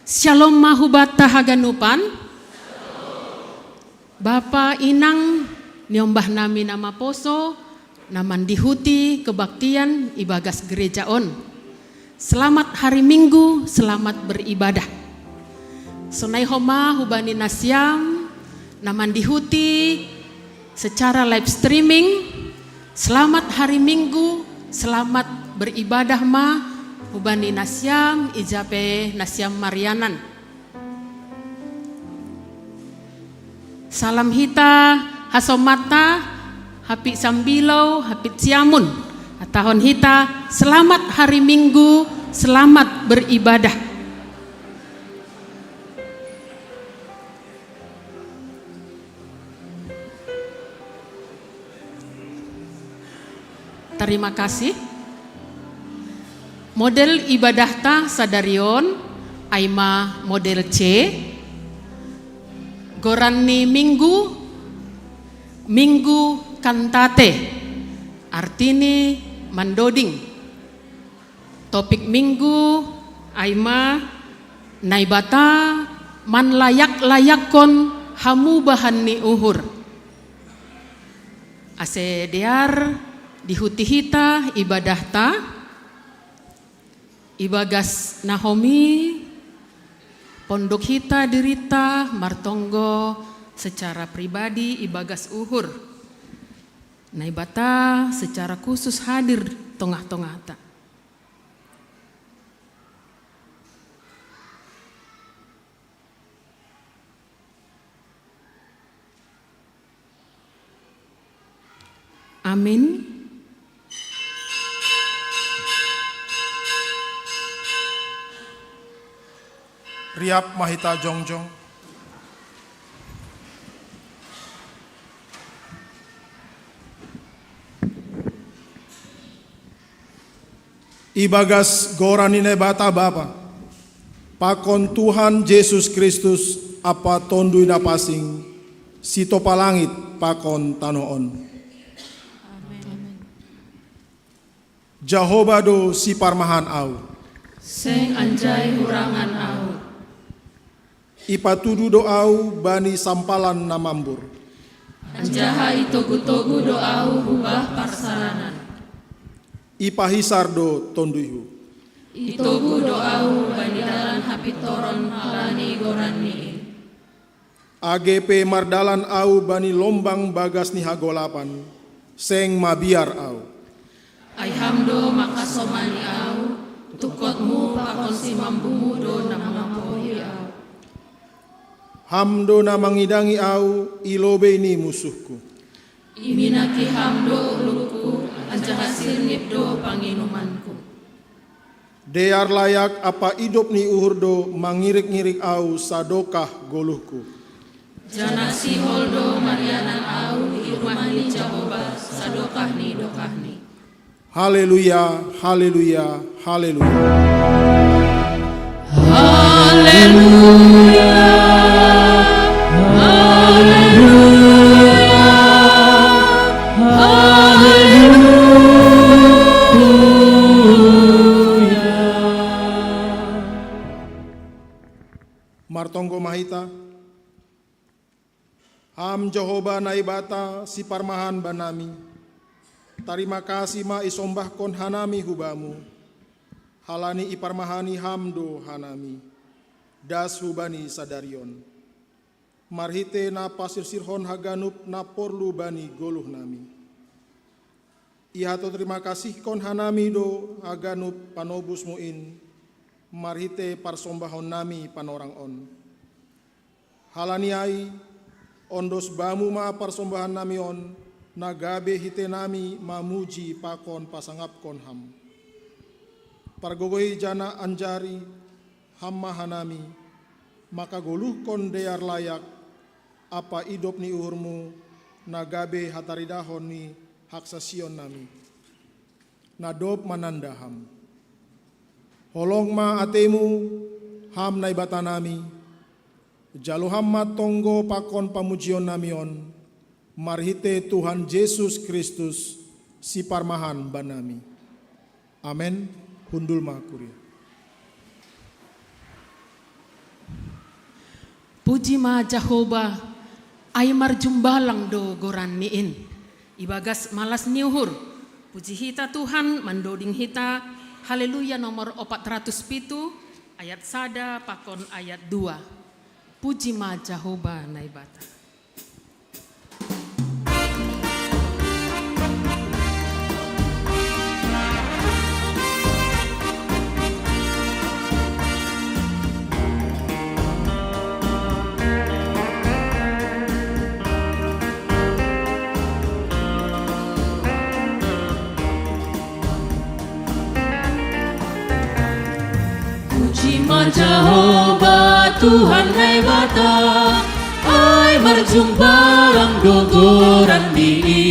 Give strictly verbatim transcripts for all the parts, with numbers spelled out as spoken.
Shalom ma hubata haganupan. Bapa, Inang, niombah nami na maposo, na mandihuti kebaktian ibagas gereja on. Selamat hari Minggu, selamat beribadah. Sonai homa hubani nasiam na mandihuti secara live streaming. Selamat hari Minggu, selamat beribadah ma hubani nasiam, ija pe nasiam marianan. Salam hita hasomata, hape sambilou, hape siamun. Hatahon hita, selamat hari Minggu, selamat beribadah. Terima kasih. Model ibadahta sadarion ai ma model C. Goran ni minggu, Minggu Kantate, artini mandoding. Topik minggu ai ma Naibata manlayak-layakkon hamubahan ni uhur. Ase dear dihuti hita ibadahta, ibagas nahom i pondok hita dirita martonggo secara pribadi ibagas uhur. Naibata secara khusus hadir tongah-tongahta. Amin. Riap ma hita jongjong. Ibagas goran ni Naibata Bapa, pakon Tuhan Jesus Kristus ampa Tonduy Na Pansing, sitopa langit pakon tanoh on. Amen. Jahoba do siparmahan ahu. Seng anjai hurangan ahu. Ipatudu do ahu bani sampalan na mambur. Anjaha itogu-togu do ahu hubah parsaranan. Ipahisar do tonduyhu. Itogu do ahu bani dalan hapintoron halani goranni in. Age pe mardalan ahu bani lombang bagas ni hagolapan, seng mabiar ahu. Ai Ham do mangkasomani ahu, tungkotmu pakon simambumu do na mangapohi ahu. Ham do na mangidangi ahu i lobei ni musuhku. Iminaki Ham do ulungku, anjaha sirnip do panginumanku. Dear layak ampa idop ni uhur do mangirik-ngirik ahu sadokah goluhku. Janah sihol do marianan ahu i rumah ni Jahowa sadokah ni dokahni. Haleluya, haleluya, haleluya. Haleluya, haleluya, haleluya. Martonggo ma hita. Ham Jahowa Naibata siparmahan banami, tarima kasih ma isombahkon hanami hu Bamu, halani iparmahani Ham do hanami, das hubani sadari on, marhitei na pasirsirhon haganup na porlu bani goluhnami. Iha to tarima kasihkon hanami do haganup panobusmu in, marhitei parsombahonnami panorang on. Halani ai, ondos Bamu ma parsombahannami on, na gabe hiteinami mamuji pakon pasangapkon Ham. Pargogohi janah anjari Ham ma hanami, mangkagoluhkon dear layak ampa idop ni uhurMu, na gabe hataridahon ni hasaksionnami, na dob mananda Ham. Holong ma ateiMu, Ham Naibatanami, jalo Ham ma tonggo pakon pamujionnami on, marhitei Tuhan Jesus Kristus, siparmahan banami. Amen. Hundul ma kuria. Puji ma Jahowa, ai marjumbalang do goranni in. Ibagas malas ni uhur, puji hita Tuhan, mandoding hita Haleluya nomor opat ratus pitu, ayat sada pakon ayat dua. Puji ma Jahowa Naibata. Puji ma Jahowa Tuhan Naibata, ai marjumbalang do goranni i.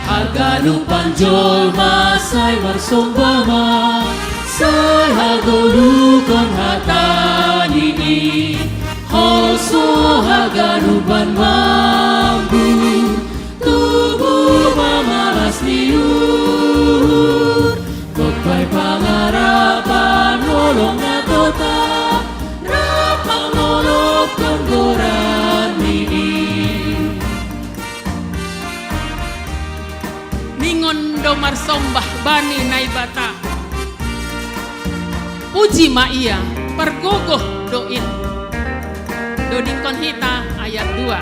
Haganupan jolma sai marsomba ma, sai hagoluhkon hatani i. Holso haganupan mambu, tubu ma malas ni uhur. Gok bai pangarapan holong na totap, rap mangolophon goranni i. Ningon do marsomba bani Naibata. Puji ma Ia, pargogoh do in. Dodingkon hita ayat dua.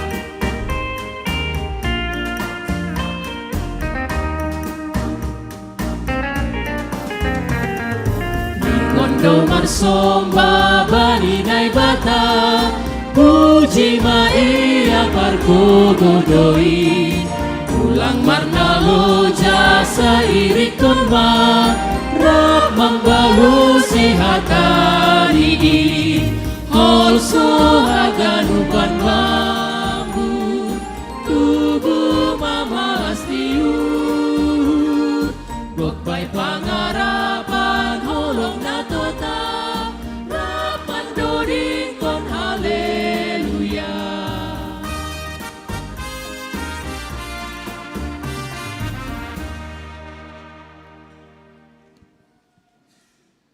Ningon do marsomba bani Naibata, puji ma Ia, pargogoh do i. Ulang marnaloja, sai irikkon ma, rap mambalosi hatani i. Holso haganupan mambu, tubu ma malas ni uhur. Gok bai pangarapan holong na totap, rap mandodingkon Haleluya.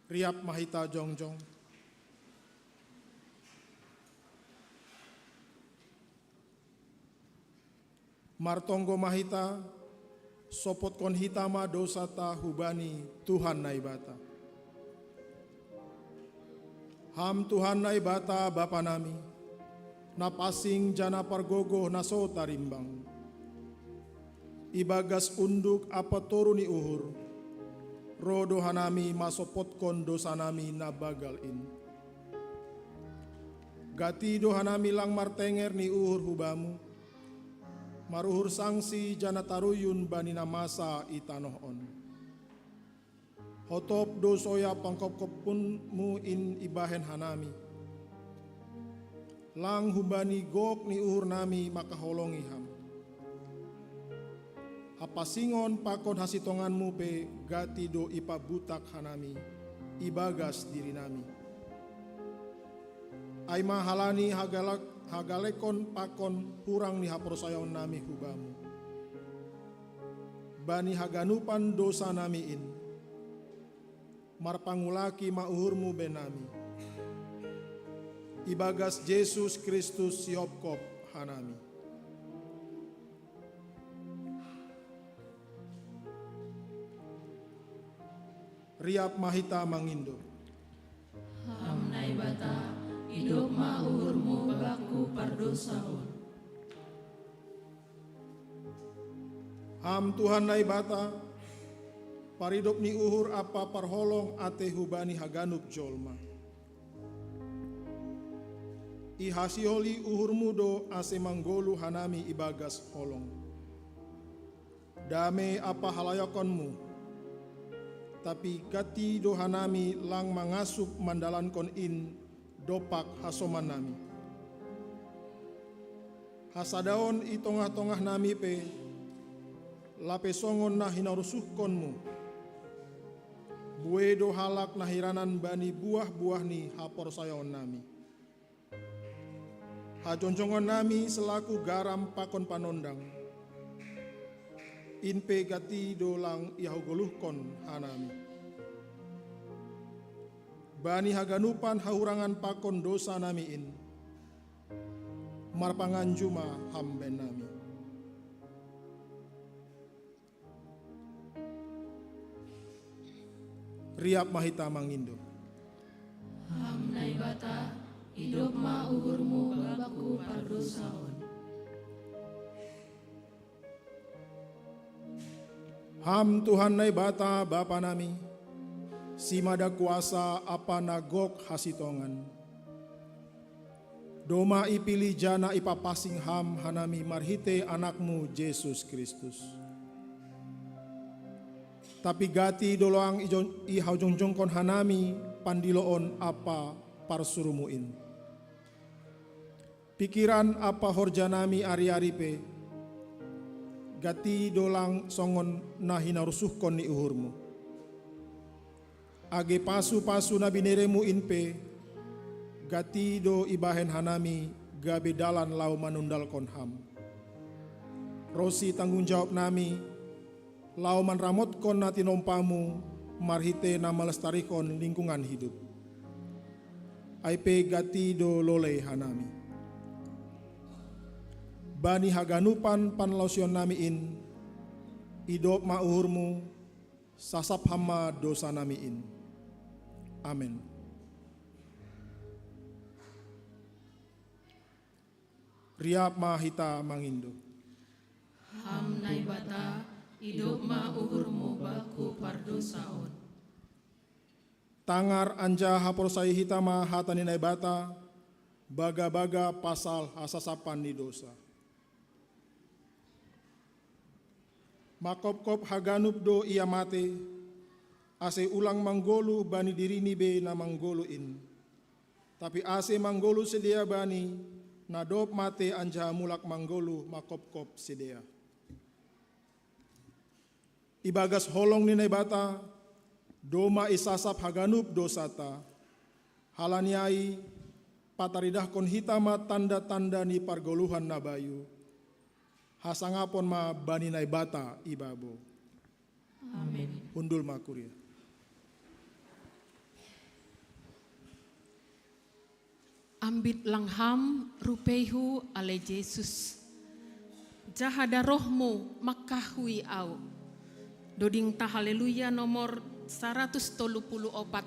Riap ma hita jongjong. Martonggo ma hita, sopotkon hita ma dousanta hubani Tuhan Naibata. Ham Tuhan Naibata Bapanami, na pansing janah pargogoh na so tarimbang. Ibagas unduk ampa toru ni uhur, roh do hanami masopotkon dousanami na banggal in. Gati do hanami lang martenger ni uhur hu Bamu, maruhur sangsi janah taruyun bani na masa i tanoh on. Hotop do soya pangkopkopon-Mu in ibahen hanami, lang humbani gok ni uhurnami mangkaholongi Ham. Hapansingon pakon hasintongan-Mu pe gati do ipabutak hanami ibagas dirinami. Ai ma halani hagalak-, hagalekon pakon hurang ni haporsayaonnami hu Bamu. Bani haganupan dousanami in, marpangulaki ma uhur-Mu benami. Ibagas Jesus Kristus sihopkop hanami. Riap ma hita mangindo. Ham Naibata, idop ma uhur-Mu bangku pardousa on. Ham Tuhan Naibata, paridop ni uhur ampa parholong atei hubani haganup jolma. Ihasiholi uhur-Mu do ase manggoluh hanami ibagas holong. Dame ampa halayakon-Mu, tapi gati do hanami lang mangasup mandalankon in dompak hasomannami. Hasadaon i tongah-tongahnami pe, lape songon na hinarusuhkon-Mu, buei do halak na hiranan bani buah-buah ni haporsayaonnami. Hajongjongonnami selaku garam pakon panondang, in pe gati do lang ihagoluhkon hanami. Bani haganupan hahurangan pakon dousanami in, Marpanganju ma ham bahen nami. Riap ma hita mangindo. Ham Naibata, idop ma uhurmu bangku pardosaon. Ham Tuhan Naibata Bapa nami, simada kuasa ampa na gok hasitongan. Domma ipilih janah ipapansing ham hanami marhitei Anakmu Jesus Kristus. Tapi gati do lang ijon-, ihajongjongkon hanami pandiloon ampa parsurumu in. Pikiran ampa horjanami ari-ari pe, gati do lang songon na hinarusuhkon ni uhurmu. Age pasu-pasu na bineremu in pe, gati do ibahen hanami gabe dalan laho manundalkon ham. Ronsi tanggung jawab nami, laho manramotkon na tinompamu marhitei na malestarihon lingkungan hidup. Ai pe gati do lolei hanami. Bani haganupan panlaosion nami in, idop ma uhurmu, sasap ham ma dosa nami in. Amen. Riap ma hita mangindo. Ham Naibata, idop ma uhurmu bangku pardosaon. Tangar anjaha porsayai hita ma hata ni Naibata, baga-baga pasal hasasapan ni dosa. Mangkopkop haganup do ia mate, ase ulang manggoluh bani dirini be na manggoluh in. Tapi ase manggoluh sidea bani, na dob mate anjaha mulak manggoluh mangkopkop sidea. Ibagas holong ni Naibata, domma isasap haganup dosanta. Halani ai, pataridahkon hita ma tanda-tanda ni pargoluhan na bayu. Hasangapon ma bani Naibata ibabo. Amen. Hundul ma kuria. Ambit lang ham rupeihu ale Jesus, jaha darohmu mangkahului au. Doding ta Haleluya nomor saratus tolu puluh opat,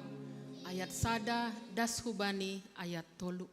ayat sada das hubani ayat tolu.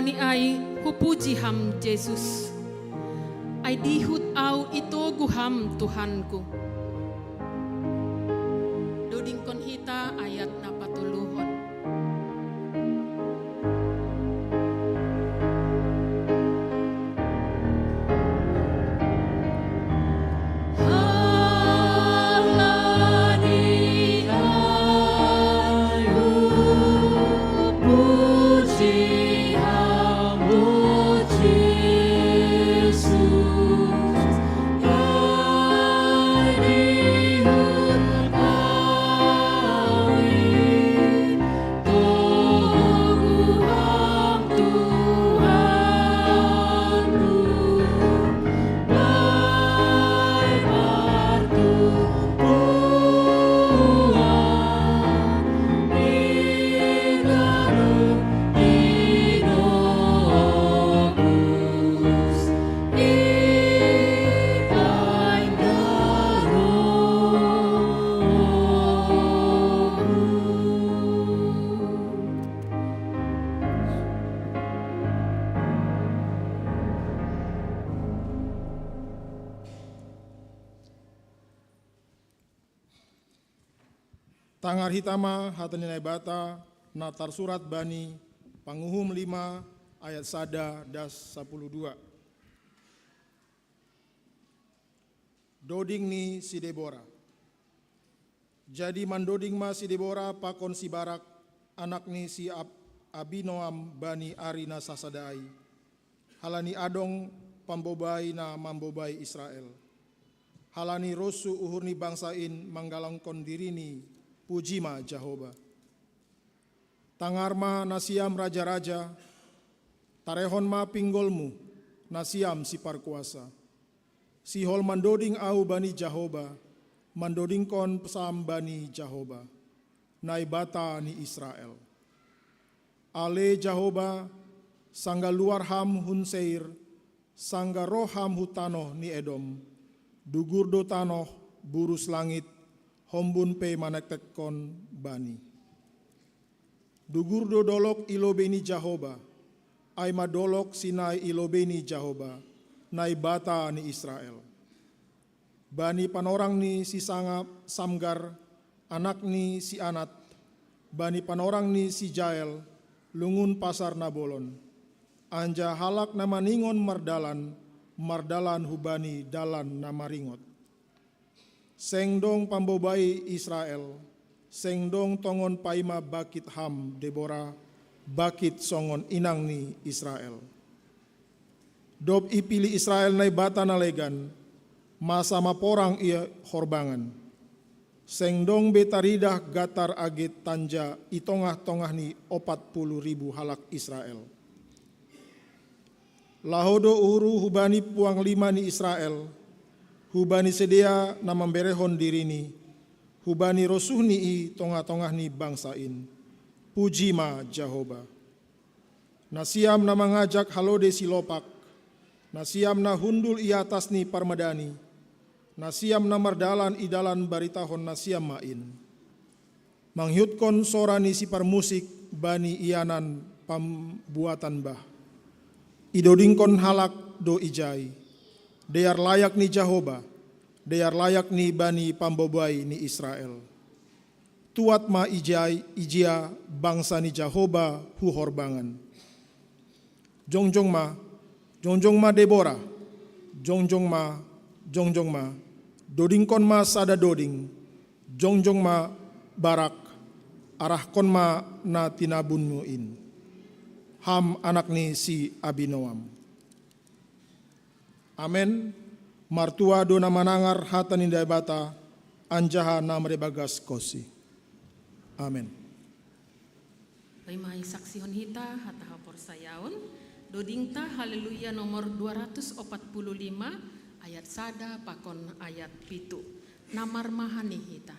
Ni ai hupuji Ham, Jesus. Ai dihut au i togu Ham, Tuhanku. Dodingkon hita ayat na patoluhon. Tangar hita ma hata ni Naibata na tarsurat bani Panguhum lima ayat sada das sapuluh dua. Doding ni si Debora. Jadi mandoding ma si Debora pakon si Barak, anak ni si Ab-, Abinoam bani ari na sasada ai, halani adong pambobai na mambobai Israel. Halani rosu uhur ni bangsa in manggalangkon dirini, puji ma Jahoba. Tangar ma nasiam raja-raja, tarehon ma pinggolmu, nasiam si parkuasa. Sihol mandoding au bani Jahoba, mandodingkon psalm bani Jahoba, Naibata ni Israel. Ale Jahoba, sanggah luar Ham hun Seir, sanggah roh Ham hu tanoh ni Edom, dugur do tanoh, burus langit, hombun pe manektekkon bani. Dugur do dolok i lobei ni Jahoba, ai ma dolok Sinai i lobei ni Jahoba, Naibata ni Israel. Bani panorang ni si Sanga-, Samgar, anak ni si Anat, bani panorang ni si Jael, lungun pasar na bolon. Anjaha halak na maningon mardalan, mardalan hubani dalan na maringot. Seng dong pambobai Israel, seng dong tongon paima bakit Ham, Debora, bakit songon inang ni Israel. Dob ipilih Israel Naibata na legan, masa ma porang i horbangan. Seng dong be taridah gatar age tanja i tongah-tongah ni opat puluh ribu halak Israel. Laho do uhurhu hubani puang lima ni Israel, hubani sidea na mamberehon dirini, hubani rosuhni i tongah-tongah ni bangsa in. Puji ma Jahoba. Nasiam na mangajak halode si lopak, nasiam na hundul i atas ni parmadani, nasiam na mardalan i dalan baritahon nasiam ma in. Manghiutkon sora ni siparmusik bani ianan pambuatan bah. Idodingkon halak do ijai. Dear layak ni Jahoba, dear layak ni bani pambobai ni Israel. Tuat ma ijai, ijia bangsa ni Jahoba hu horbangan. Jongjong ma, jongjong ma Debora, jongjong ma, jongjong ma, dodingkon ma sada doding, jongjong ma Barak, arahkon ma na tinabunmu in. Ham anak ni si Abinoam. Amen. Martua do na manangar hata ni Naibata, anjaha na maribagas konsi. Amen. Paima isaksihon hita hata haporsayaon, dodingta Haleluya nomor dua ratus opat puluh lima, ayat sada pakon ayat pitu. Na marmahani hita.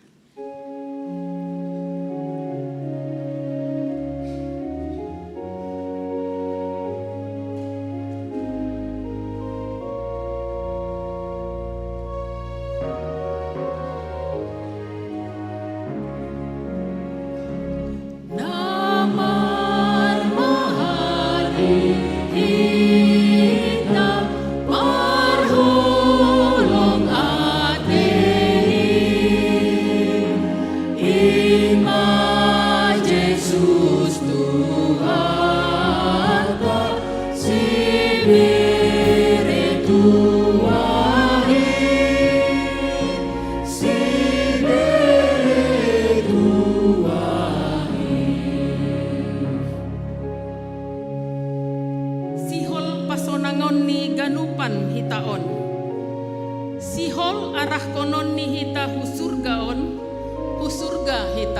Na marmahani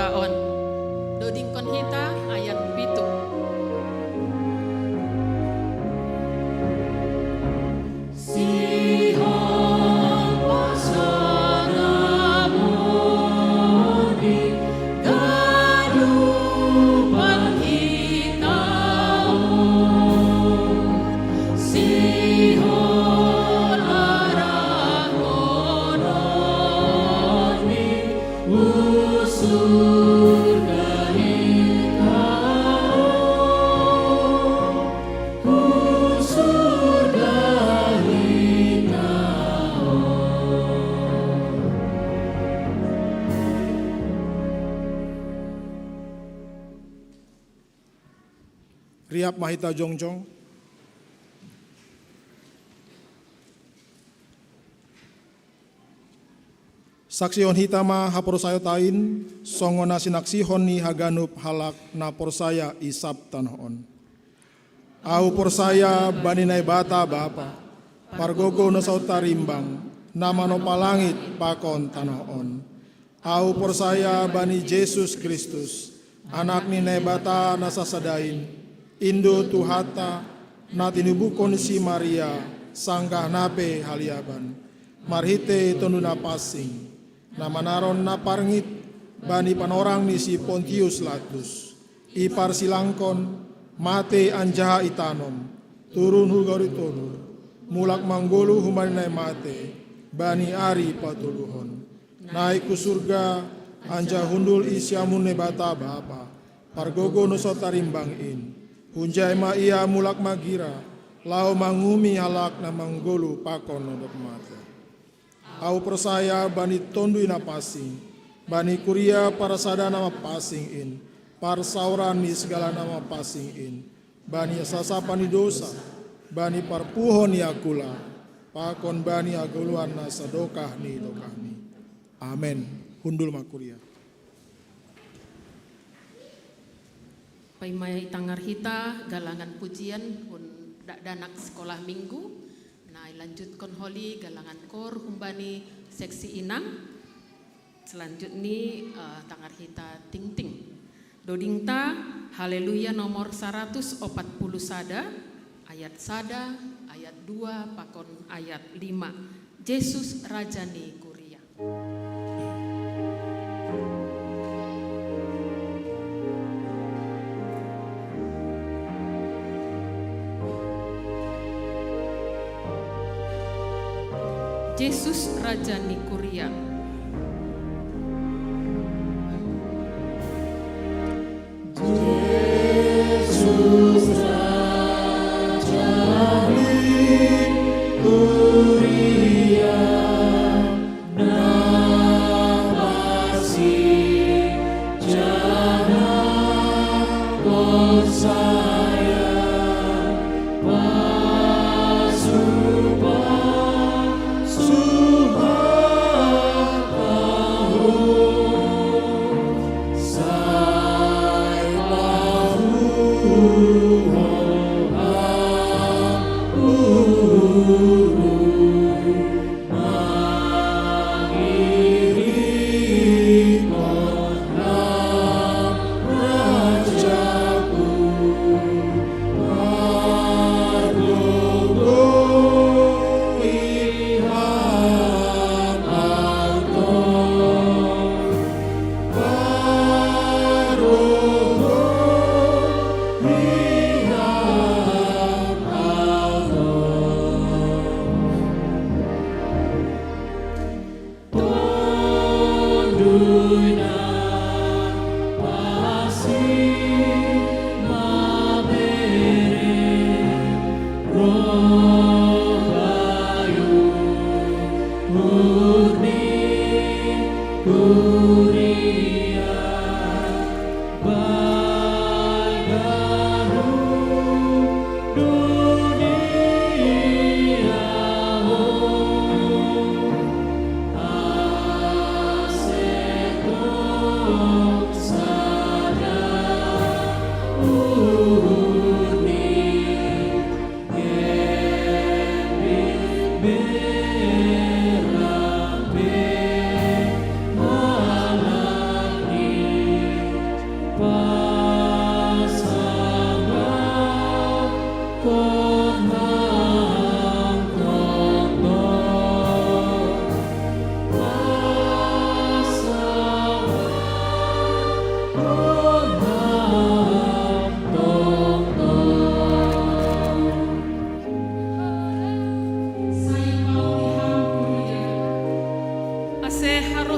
On. Dodingkon hita ayat pitu. Riap ma hita jongjong. Saksihon hita ma haporsayaon ta in, songon na sinaksihon ni haganup halak na porsaya i sab tanoh on. Ahu porsaya bani Naibata Bapa, pargogoh na saut tarimbang, na manompa langit pakon tanoh on. Ahu porsaya bani Jesus Kristus, Anak ni Naibata na sasada in, Indo Tuhanta, na tinubuhkon si Maria, sanggah na pe haliaban, marhitei Tonduy Napansing, na manaron na parngit bani panorang ni si Pontius Latus, iparsilangkon, matei anjaha itanom, turun hu gari toruh, mulak manggoluh humbani na mate, bani ari patoluhon. Naik hu surga, anjaha hundul i siamun Naibata Bapa, pargogoh na saut tarimbang in. Hunjai ma Ia mulak magira, laho manguhumi halak na manggoluh pakon na dob mate. Ahu porsaya bani Tonduy Napansing, bani kuria parsada na mapansing in, parsaoran ni sagala na mapansing in, bani hasasapan ni dousa, bani parpuhon ni angkula, pakon bani hagoluhan na sadokah ni dokahni. Amen. Hundul ma kuria. Paima itangar hita galangan pujian hun dakdanak sekolah minggu, na ilanjutkon holi galangan koor humbani seksi inang. Selanjutni, eh, tangar hita tingting. Dodingta, Haleluya nomor saratus opat puluh sada, ayat sada, ayat dua, pakon ayat lima. Jesus Raja ni Kuria. Jesus Raja ni Kuria. Jesus Raja ni Kuria, na pansing jaha porsaya, pasupasu hatahu, sai pahuhor hahurung.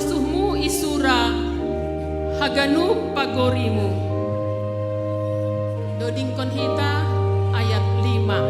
Suhmu isura haganup pagorimu. Dodingkon hita ayat lima.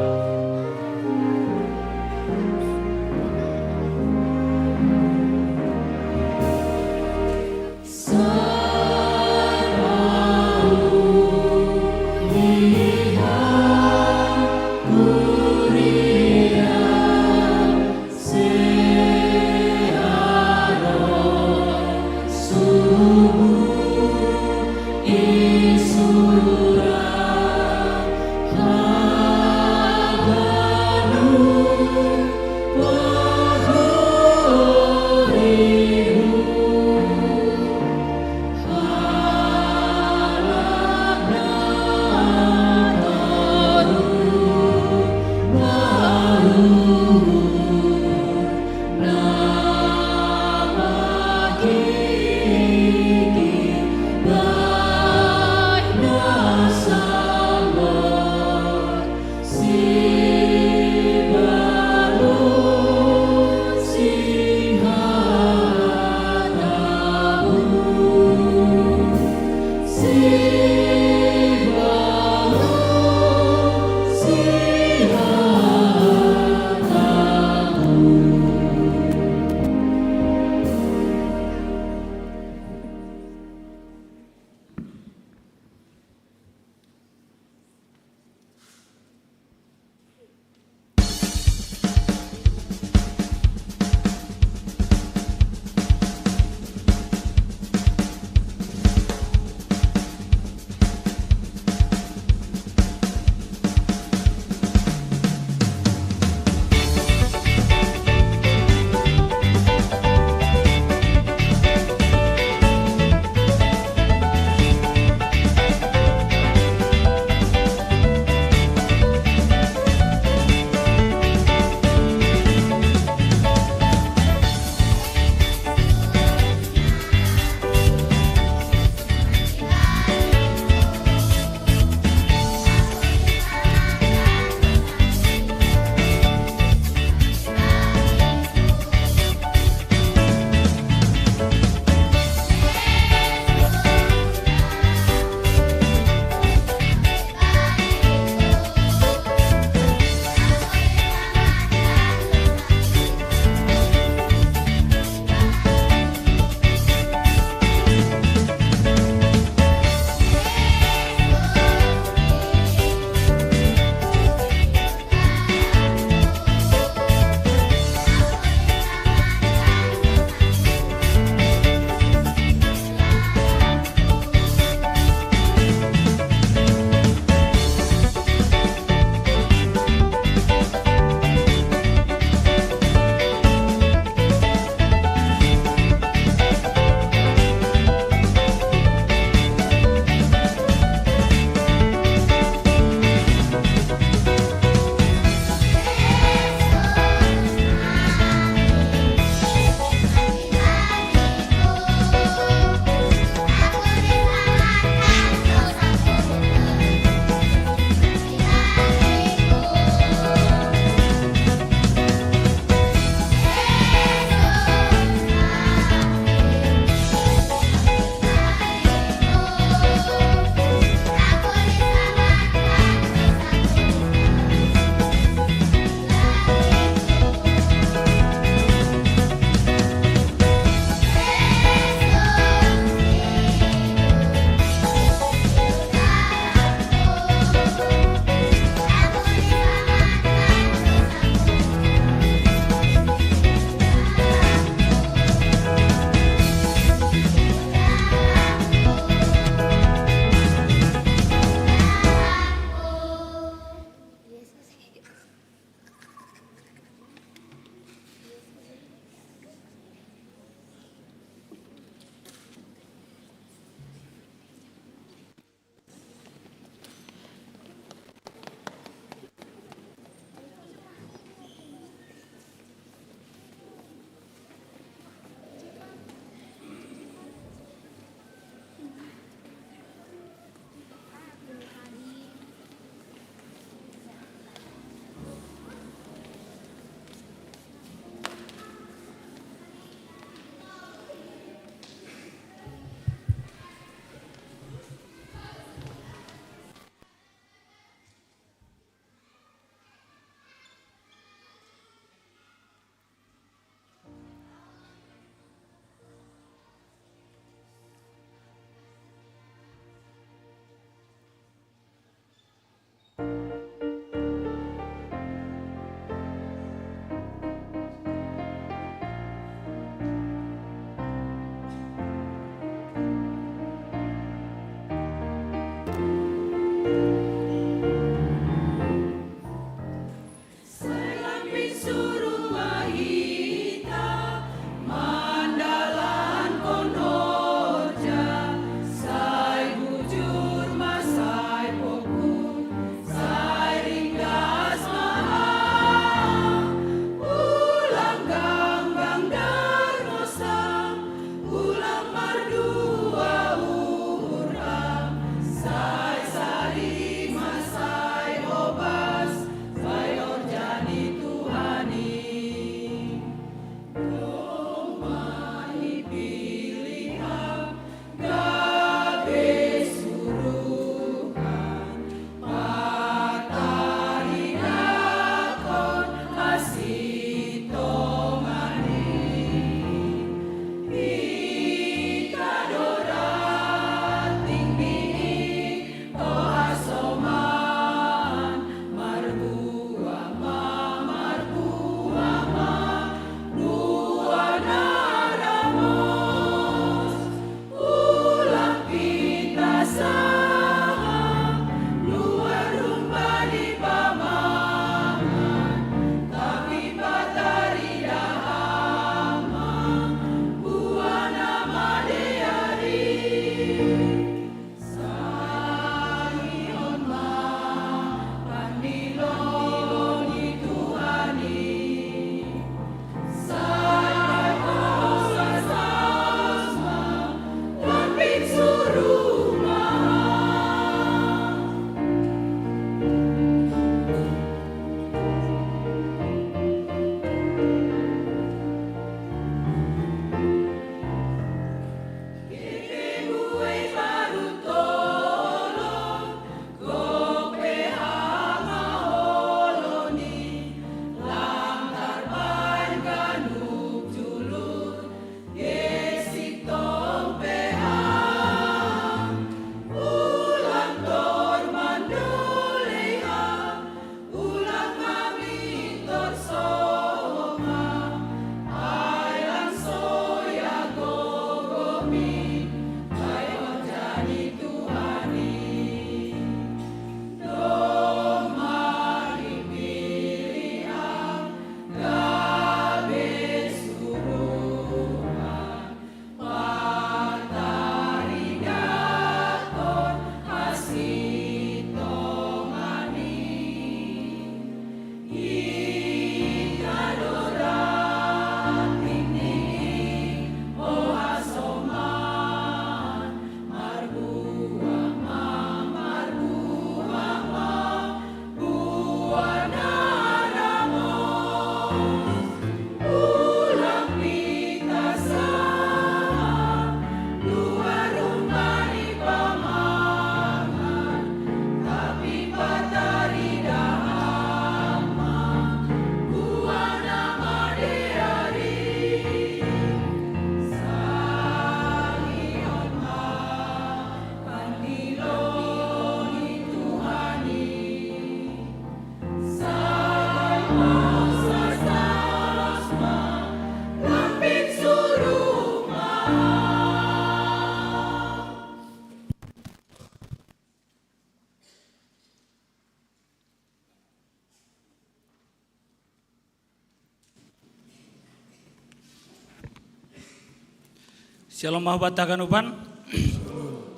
Shalom mahu bata haganupan.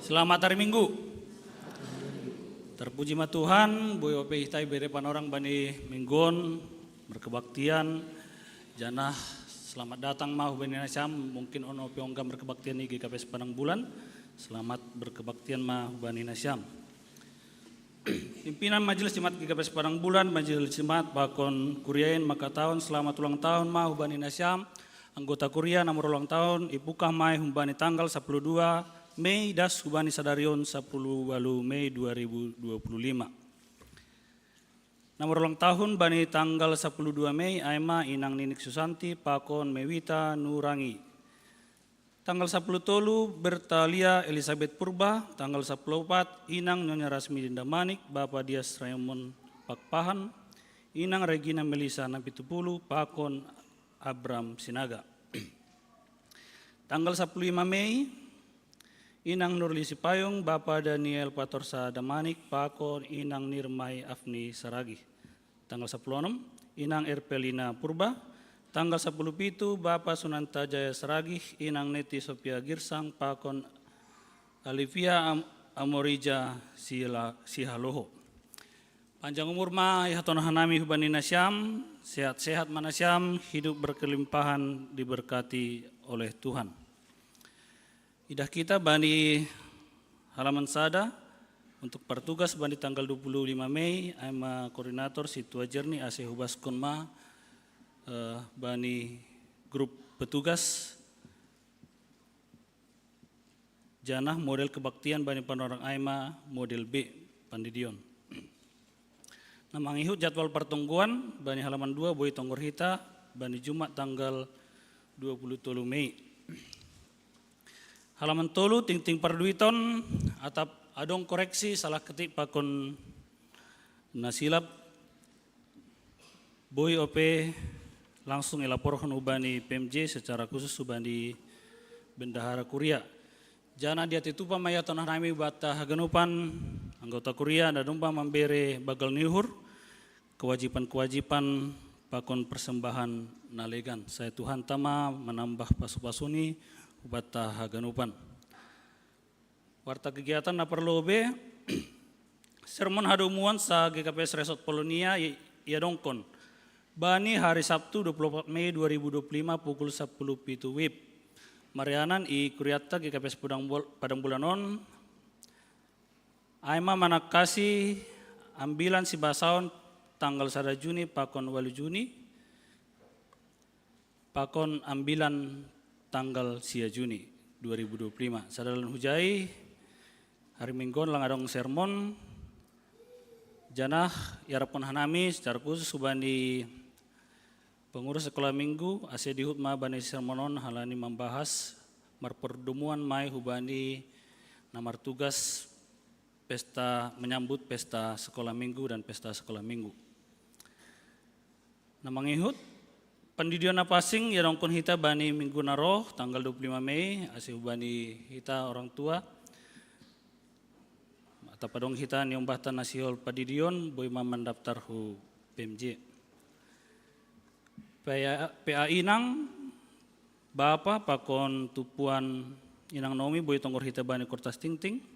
Selamat hari Minggu. Terpuji ma Tuhan, boi ope hita i bere panorang bani minggu on berkebaktian. Janah selamat datang ma hubani nasiam, mungkin on ope ongga berkebaktian i G K P S Padang Bulan. Selamat berkebaktian ma hubani nasiam. Pimpinan Majelis Jemaat G K P S Padang Bulan, Majelis Jemaat pakon kuria in makatahon selamat ulang tahun ma hubani nasiam. Anggota kuria na marulang tahun ipukah ma i hubani tanggal sapuluh dua Mei das hubani sadari on sapuluh walu Mei dua ribu dua puluh lima. Na marulang tahun bani tanggal sapuluh dua Mei ai ma inang Ninik Susanti pakon Mewita Nurangi. Tanggal sapuluh tolu Bertalia Elizabeth Purba, tanggal sapuluh opat inang Nyonya Rasmidi Damanik, Bapa Dias Raymond Pakpahan, inang Regina Melisa Nampitupulu pakon Abram Sinaga. Tanggal sapuluh lima Mei, inang Nurli Sipayung, Bapa Daniel Patorsa Damanik pakon inang Nirmai Afni Saragih. Tanggal sapuluh onom, inang Erpelina Purba. Tanggal sapuluh pitu, Bapa Sunanta Jaya Saragih, inang Neti Sofia Girsang pakon Alivia Am-, Amorija Sila-, Sihaloho. Panjang umur ma ihaton hanami hubani nasiam, sehat-sehat ma nasiam, hidup berkelimpahan diberkati oleh Tuhan. Idah kita bani halaman sada untuk partugas bani tanggal dua puluh lima Mei, ai ma koordinator si Tua Jerni ase hubaskon ma, eh, bani grup petugas. Janah model kebaktian bani panorang ai ma model B pandidion. Na mangihut jadwal partungguan bani halaman dua boi tonggor hita bani Jumat tanggal dua puluh tolu Mei. Halaman tolu, tingting parduiton, atap adong koreksi, salah ketik pakon na silap, boi ope langsung ilaporhon hubani P M J secara khusus hubani bendahara kuria. Janah diatei tupa ma ihaton hanami bata haganupan anggota kuria na domma mambere bagal ni uhur, kewajiban-kewajiban pakon persembahan na legan. Sai Tuhanta ma manambah pasu-pasuni hubata haganupan. Warta kegiatan na parlobei, sermon hadomuan sa G K P S Resort Polonia i-, iadongkon bani hari Sabtu dua puluh opat Mei dua ribu dua puluh lima pukul sapuluh pitu wib. Marianan i kuriatta G K P S Padang Bul-, Padang Bulan on, ai ma manangkasi ambilan sibasaon tanggal sada Juni pakon walu Juni, pakon ambilan tanggal sia Juni dua ribu dua puluh lima. Sadalan hujai, hari Minggu on lang adong sermon, janah iarapkon hanami secara khusus hubani pengurus sekolah minggu, ase diihut ma bani sermon on halani mambahas marpardomuan ma i hubani na martugas pesta, menyambut pesta sekolah minggu dan pesta sekolah minggu. Na mangihut Pandidion na passing, iadongkon hita bani minggu na ro, tanggal dua puluh lima Mei, ase hubani hita orang tua. Atap adong hita ni ombahta na sihol pandidion, boi ma mandaptar hu P M J. P A, P A inang, bapa pakon tumpuan inang nomi boi tonggor hita bani kortas tingting.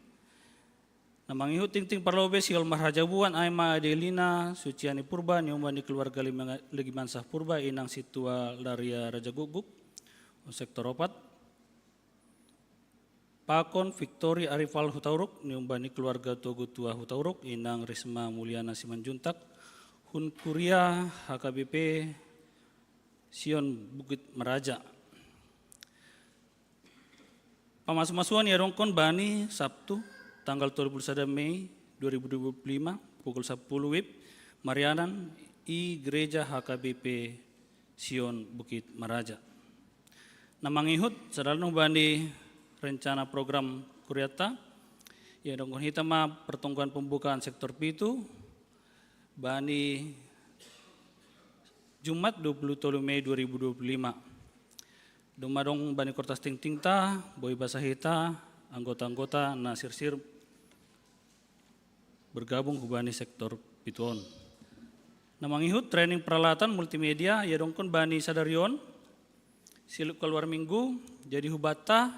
Na mangihut tingting parlobei sihol marhajabuan ai ma Adelina Suciani Purba, ni umba ni keluarga Lima-, Legimansah Purba, inang Situa Laria Rajagukguk, sektor opat. Pakon Victory Arifal Hutauruk, ni umba ni keluarga Togu Tua Hutauruk, inang Risma Mulyana Simanjuntak, hun kuria H K B P Sion Bukit Meraja. Pamasu-masuan iadongkon bani Sabtu, tanggal dua puluh satu Mei dua ribu dua puluh lima, pukul sepuluh wib, marianan i Gereja H K B P Sion Bukit Meraja. Na mangihut, sadalan bani rencana program kuriata, iadongkon hita ma pertonggoan pembukaan sektor pitu, bani Jumat dua puluh tolu Mei dua ribu dua puluh lima. Dong ma dong bani kortas tingtingta, boi basa hita, anggota-anggota na sirsir bergabung hubani sektor pitu on. Na mangihut training peralatan multimedia, iadongkon bani sadari on, siluk kaluar minggu, jadi hubata,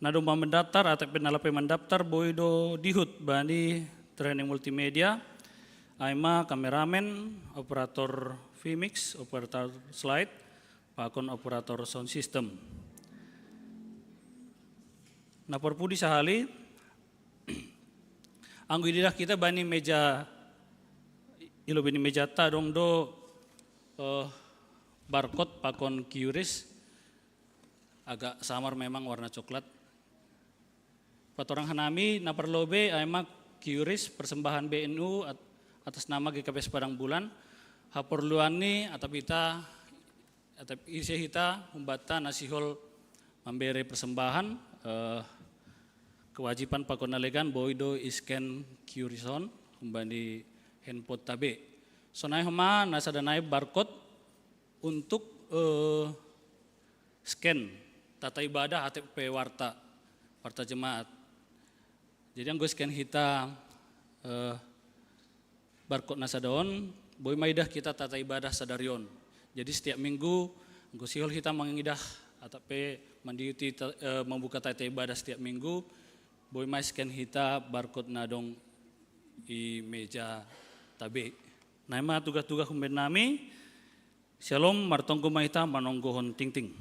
na dong ma mandaptar atau pe na la pe mandaptar boi do dihut bani training multimedia, ai ma kameramen, operator vMix, operator slide, pakon operator sound system. Na parpudi sahali, anggo ididah hita bani meja, ilo bani mejata dong do, eh, barcode pakon QRIS, agak samar memang warna coklat. Patorang hanami na parlobei ai ma QRIS persembahan B N U at-, atas nama G K P S Padang Bulan, haporluanni atap hita, atap ise hita umbata na sihol mambere persembahan, eh, kewajiban pakon na legan boi do i-scan QRIS on umbani handphoneta be. Sonai homa na sada nai barcode untuk, eh, scan tata ibadah atap pe warta, warta jemaat. Jadi anggo scan hita, eh, barcode na sada on, boi ma idah hita tata ibadah sadari on. Jadi setiap minggu, anggo sihol hita mangidah atap pe mandihuti ta-, eh, mambuka tata ibadah setiap minggu, boi ma scan hita barcode na dong i mejata be. Na i ma tugas-tugas umbahen nami, Shalom, martonggo ma hita manonggohon tingting.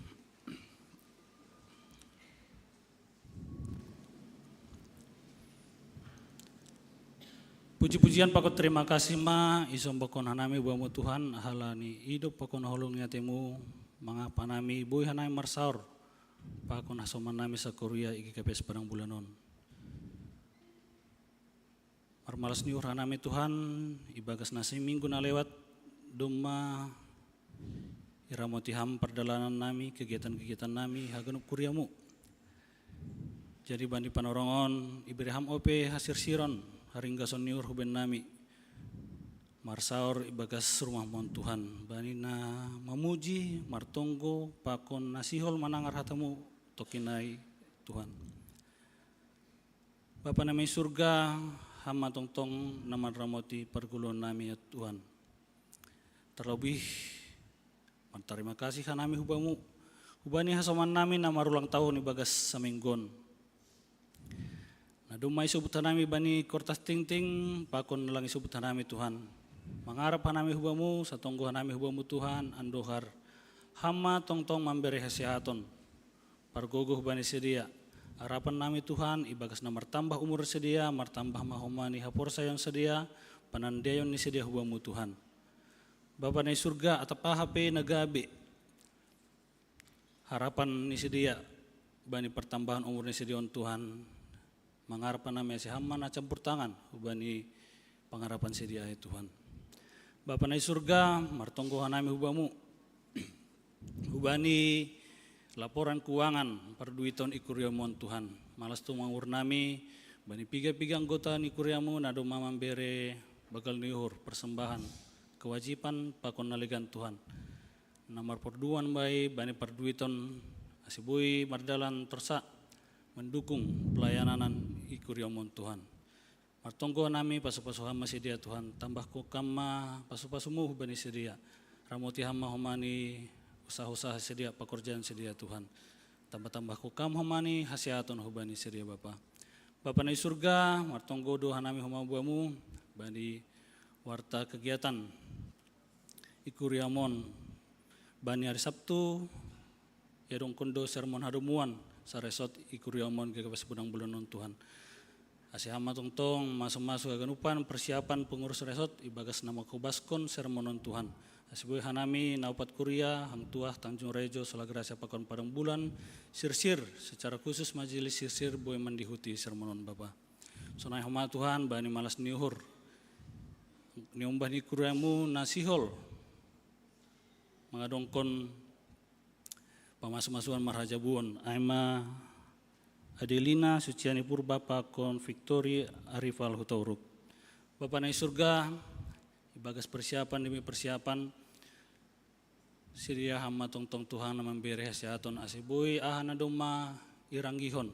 Puji-pujian pakon terima kasih ma isombakkon hanami Bamu Tuhan, halani idop pakon holong ni atemu, mangap hanami boi hanami marsaor pakon hasoman nami sakuria i G K P S Padang Bulan on. Marmalas ni uhur hanami Tuhan, ibagas na siminggu na lewat, domma iramoti Ham pardalanan nami, kegiatan-kegiatan nami, haganup kuriamu. Jadi bani panorongon, ibere Ham ope hasirsiron, haringgason ni uhur huben nami. Marsaor ibagas rumahmon Tuhan, bani na mamuji, martonggo, pakon na sihol manangar hatamu, tokinai Tuhan. Bapa nami surga, Ham ma tongtong na manramoti pargulon nami, ya Tuhan. Terlebih martarima kasih hanami hubamu, hubani hasoman nami na marulang tahun ibagas saminggon. Na domma isobut hanami bani kortas tingting, pakon na lang isobut hanami Tuhan. Mangarap hanami hubamu, satonggo hanami hubamu Tuhan, andohar Ham ma tongtong mambere hasehaton. Pargogoh bani sidea. Harapan nami Tuhan, ibagas na martambah umur sidea, martambah ma homa ni haporsayaon sidea, panandaion ni sidea hubamu Tuhan. Bapa na i surga, atap aha pe na gabe harapan ni sidea, bani partambahan umur ni sidea on Tuhan, mangarap hanami ase Ham ma na campur tangan, hubani pangarapan sidea ai Tuhan. Bapa na i surga, martonggo hanami hubamu, hubani laporan keuangan parduiton i kuriamu on Tuhan. Malas tumang uhur nami, bani piga-piga anggota ni kuriamu, na domma mambere bagal ni uhur, persembahan, kewajiban, pakon na legan Tuhan. Na marporduan bai bani parduiton, asi boi mardalan torsa mendukung pelayanan i kuriaMon Tuhan. Martonggo hanami pasu-pasu Ham ma sidia Tuhan, tambahko Kam ma pasu-pasuMu hubani sidia. Ramoti Ham ma homa ni usaha-usaha sidia, pakorjaan sidia Tuhan. Tambah-tambahko Kam homa ni hasehaton hubani sidia Bapa. Bapa na i surga, martonggo do hanami homa baMu bani warta kegiatan i kuriaMon bani ari Sabtu, iadongkon do sermon hadomuan saresort i kuriaMon gabe pasipudang bulan on Tuhan. Asi Ham ma tongtong masu-masu haganupan persiapan pengurus resort ibagas na mangkobaskon sermon on Tuhan. Asi boi hanami na opat kuria, hangtua, Tanjung Rejo, Sola Gracia pakon Padang Bulan, Sirsir, secara khusus majelis Sirsir boi mandihuti sermon on Bapa. Sonai homa Tuhan bani malas ni uhur, niombah ni kuriaMu na sihol mangadongkon pamasu-masuan marhajabu on, ai ma Adelina Suciani Purba pakon Victory Arifal Hutauruk. Bapa na i surga, ibagas persiapan demi persiapan, sidia Ham ma tongtong Tuhan na mambere hasehaton asi boi aha na domma iranggihon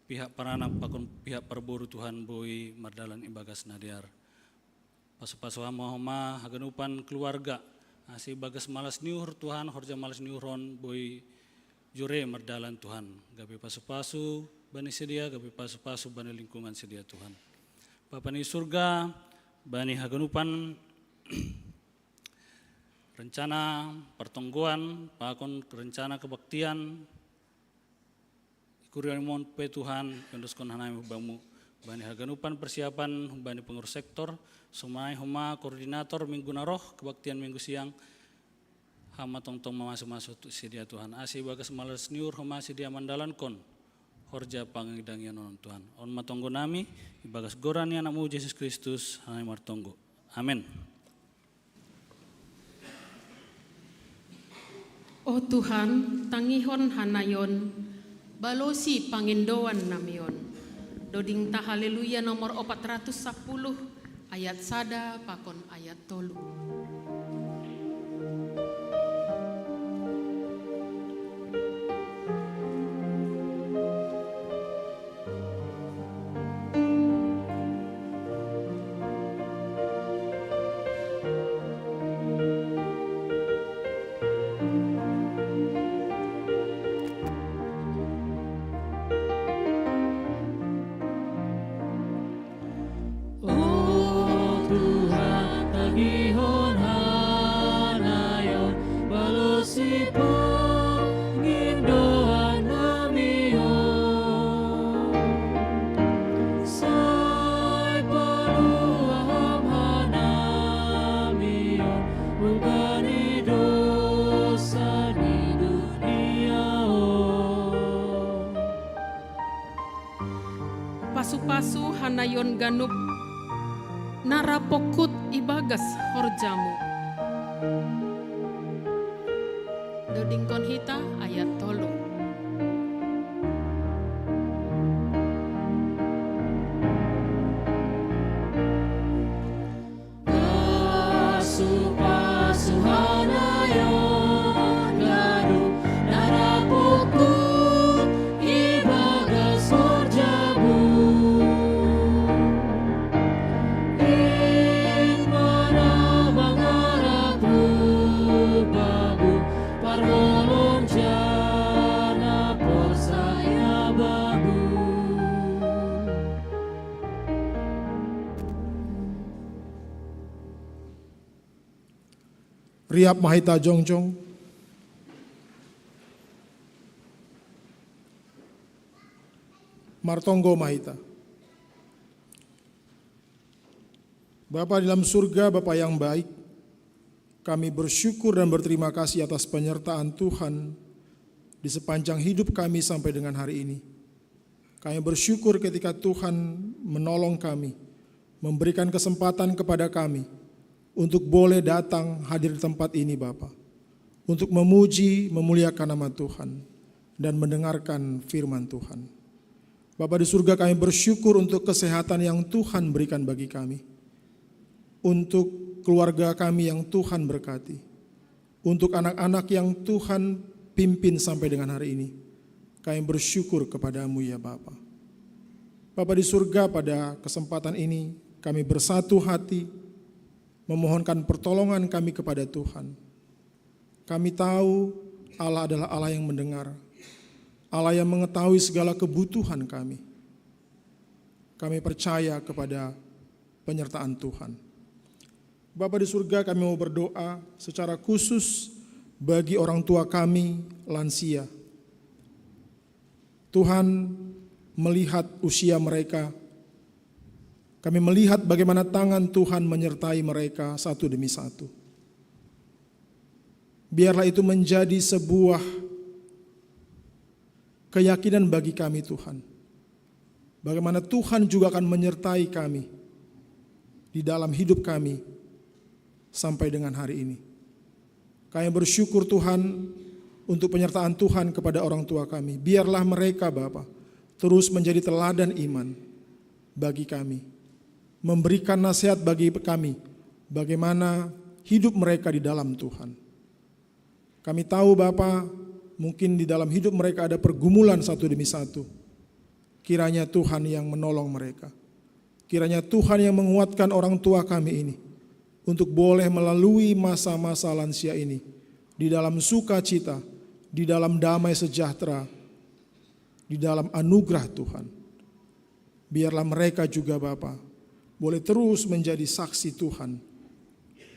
pihak paranak pakon pihak parboru Tuhan boi mardalan ibagas na dear. Pasu-pasu Ham ma homa haganupan keluarga, asi ibagas malas ni uhur Tuhan, horja malas ni uhur on boi jure mardalan Tuhan. Gabe pasu-pasu bani sidia, gabe pasu-pasu bani lingkungan sidia Tuhan. Bapa na i surga, bani haganupan rencana partonggoan pakon rencana kebaktian i kuriaMon pe Tuhan, iondoskon hanami hu Bamu bani haganupan persiapan bani pengurus sektor, sonai homa koordinator minggu na roh, kebaktian minggu siang. Ham ma tongtong mamasu-masu tu sidia Tuhan, asi ibagas malas ni uhur homa sidia mandalankon horja pangidangion on Tuhan. On ma tonggo nami ibagas goran ni AnakMu Jesus Kristus hanami martonggo. Amen. O Tuhan, tangihon hanami on, balosi pangindoan nami on. Doding ta Haleluya nomor opat ratus sapuluh, ayat sada pakon ayat tolu. O Tuhan, tangihon hanami on, balosi pangindoan nami on. Sai palua Ham hanami on, umbani dosa ni dunia on. Pasu-pasu hanami on ganup na ra pongkut ibagas horjaMu. Dodingkon hita ayat tolu. Pasu-pasu hanami on ganup na ra pongkut ibagas horjaMu. Ingkon ma na mangarap hu Bamu, parholong ja na porsaya Bamu. Riap ma hita jongjong. Martonggo ma hita. Bapa di dalam surga, Bapa yang baik, kami bersyukur dan berterima kasih atas penyertaan Tuhan di sepanjang hidup kami sampai dengan hari ini. Kami bersyukur ketika Tuhan menolong kami, memberikan kesempatan kepada kami untuk boleh datang hadir di tempat ini, Bapa, untuk memuji, memuliakan nama Tuhan, dan mendengarkan firman Tuhan. Bapa di surga, kami bersyukur untuk kesehatan yang Tuhan berikan bagi kami, untuk keluarga kami yang Tuhan berkati. Untuk anak-anak yang Tuhan pimpin sampai dengan hari ini, kami bersyukur kepada-Mu, ya Bapa. Bapa di surga, pada kesempatan ini kami bersatu hati memohonkan pertolongan kami kepada Tuhan. Kami tahu Allah adalah Allah yang mendengar, Allah yang mengetahui segala kebutuhan kami. Kami percaya kepada penyertaan Tuhan. Bapa di surga, kami mau berdoa secara khusus bagi orang tua kami, lansia. Tuhan melihat usia mereka. Kami melihat bagaimana tangan Tuhan menyertai mereka satu demi satu. Biarlah itu menjadi sebuah keyakinan bagi kami, Tuhan. Bagaimana Tuhan juga akan menyertai kami di dalam hidup kami sampai dengan hari ini. Kami bersyukur, Tuhan, untuk penyertaan Tuhan kepada orang tua kami. Biarlah mereka, Bapa, terus menjadi teladan iman bagi kami. Memberikan nasihat bagi kami, bagaimana hidup mereka di dalam Tuhan. Kami tahu, Bapa, mungkin di dalam hidup mereka ada pergumulan satu demi satu. Kiranya Tuhan yang menolong mereka. Kiranya Tuhan yang menguatkan orang tua kami ini untuk boleh melalui masa-masa lansia ini di dalam sukacita, di dalam damai sejahtera, di dalam anugerah Tuhan. Biarlah mereka juga, Bapa, boleh terus menjadi saksi Tuhan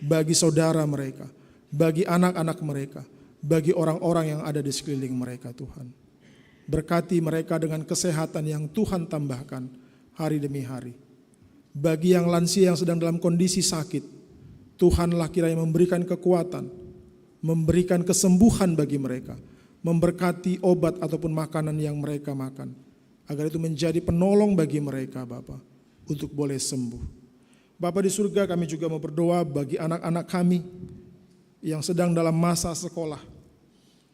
bagi saudara mereka, bagi anak-anak mereka, bagi orang-orang yang ada di sekeliling mereka, Tuhan. Berkati mereka dengan kesehatan yang Tuhan tambahkan hari demi hari. Bagi yang lansia yang sedang dalam kondisi sakit, Tuhanlah kiranya memberikan kekuatan, memberikan kesembuhan bagi mereka, memberkati obat ataupun makanan yang mereka makan, agar itu menjadi penolong bagi mereka, Bapa, untuk boleh sembuh. Bapa di surga, kami juga mau berdoa bagi anak-anak kami yang sedang dalam masa sekolah.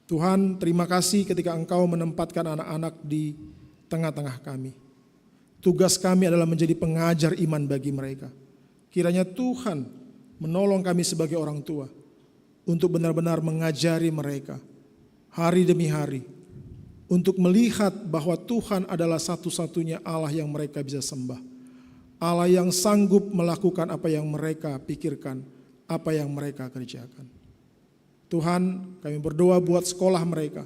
Tuhan, terima kasih ketika Engkau menempatkan anak-anak di tengah-tengah kami. Tugas kami adalah menjadi pengajar iman bagi mereka. Kiranya Tuhan menolong kami sebagai orang tua untuk benar-benar mengajari mereka hari demi hari, untuk melihat bahwa Tuhan adalah satu-satunya Allah yang mereka bisa sembah, Allah yang sanggup melakukan apa yang mereka pikirkan, apa yang mereka kerjakan. Tuhan, kami berdoa buat sekolah mereka,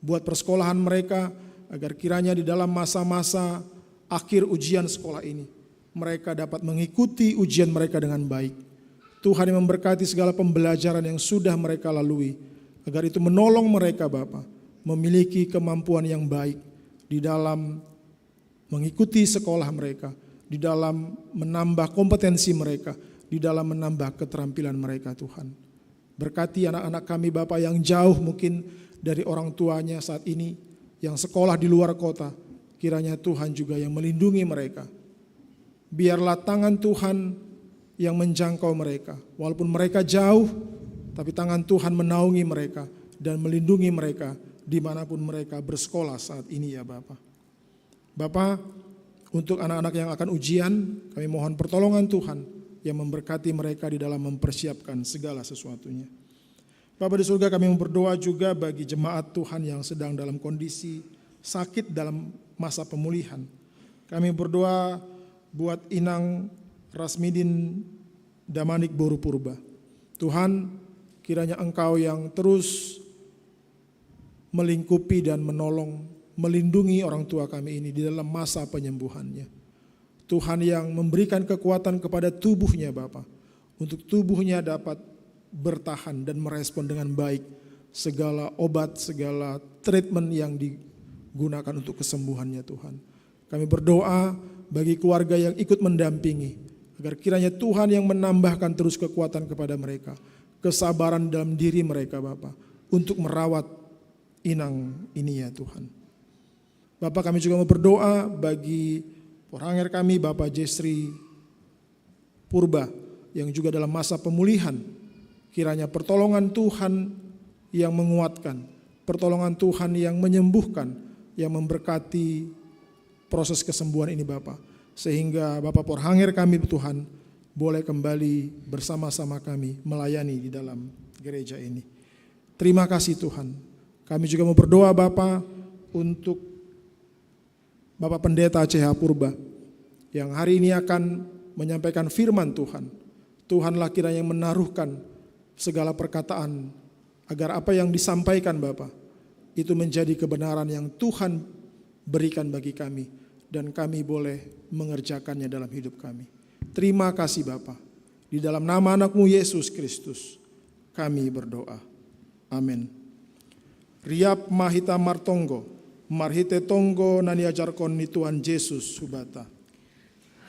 buat persekolahan mereka, agar kiranya di dalam masa-masa akhir ujian sekolah ini, mereka dapat mengikuti ujian mereka dengan baik. Tuhan yang memberkati segala pembelajaran yang sudah mereka lalui, agar itu menolong mereka, Bapa, memiliki kemampuan yang baik di dalam mengikuti sekolah mereka, di dalam menambah kompetensi mereka, di dalam menambah keterampilan mereka, Tuhan. Berkati anak-anak kami, Bapa, yang jauh mungkin dari orang tuanya saat ini, yang sekolah di luar kota. Kiranya Tuhan juga yang melindungi mereka. Biarlah tangan Tuhan yang menjangkau mereka. Walaupun mereka jauh, tapi tangan Tuhan menaungi mereka dan melindungi mereka dimanapun mereka bersekolah saat ini, ya Bapa. Bapa, untuk anak-anak yang akan ujian, kami mohon pertolongan Tuhan yang memberkati mereka di dalam mempersiapkan segala sesuatunya. Bapa di surga, kami berdoa juga bagi jemaat Tuhan yang sedang dalam kondisi sakit dalam masa pemulihan. Kami berdoa buat Inang Rasmidin Damanik Boru Purba. Tuhan, kiranya Engkau yang terus melingkupi dan menolong, melindungi orang tua kami ini di dalam masa penyembuhannya. Tuhan yang memberikan kekuatan kepada tubuhnya, Bapa, untuk tubuhnya dapat bertahan dan merespon dengan baik segala obat, segala treatment yang digunakan untuk kesembuhannya, Tuhan. Kami berdoa bagi keluarga yang ikut mendampingi, agar kiranya Tuhan yang menambahkan terus kekuatan kepada mereka, kesabaran dalam diri mereka, Bapa, untuk merawat Inang ini, ya Tuhan. Bapa, kami juga mau berdoa bagi poranger kami, Bapa Jesri Purba, yang juga dalam masa pemulihan. Kiranya pertolongan Tuhan yang menguatkan, pertolongan Tuhan yang menyembuhkan, yang memberkati proses kesembuhan ini, Bapa. Sehingga Bapa, poranger kami, Tuhan, boleh kembali bersama-sama kami melayani di dalam gereja ini. Terima kasih Tuhan. Kami juga mau berdoa Bapa untuk Bapak Pendeta C H Purba yang hari ini akan menyampaikan firman Tuhan. Tuhanlah kiranya yang menaruhkan segala perkataan agar apa yang disampaikan Bapa itu menjadi kebenaran yang Tuhan berikan bagi kami dan kami boleh mengerjakannya dalam hidup kami. Terima kasih Bapa. Di dalam nama anakmu Yesus Kristus kami berdoa. Amin. Riap mahita martonggo, marhite tonggo na niajarkon ni Tuhan Yesus hubata.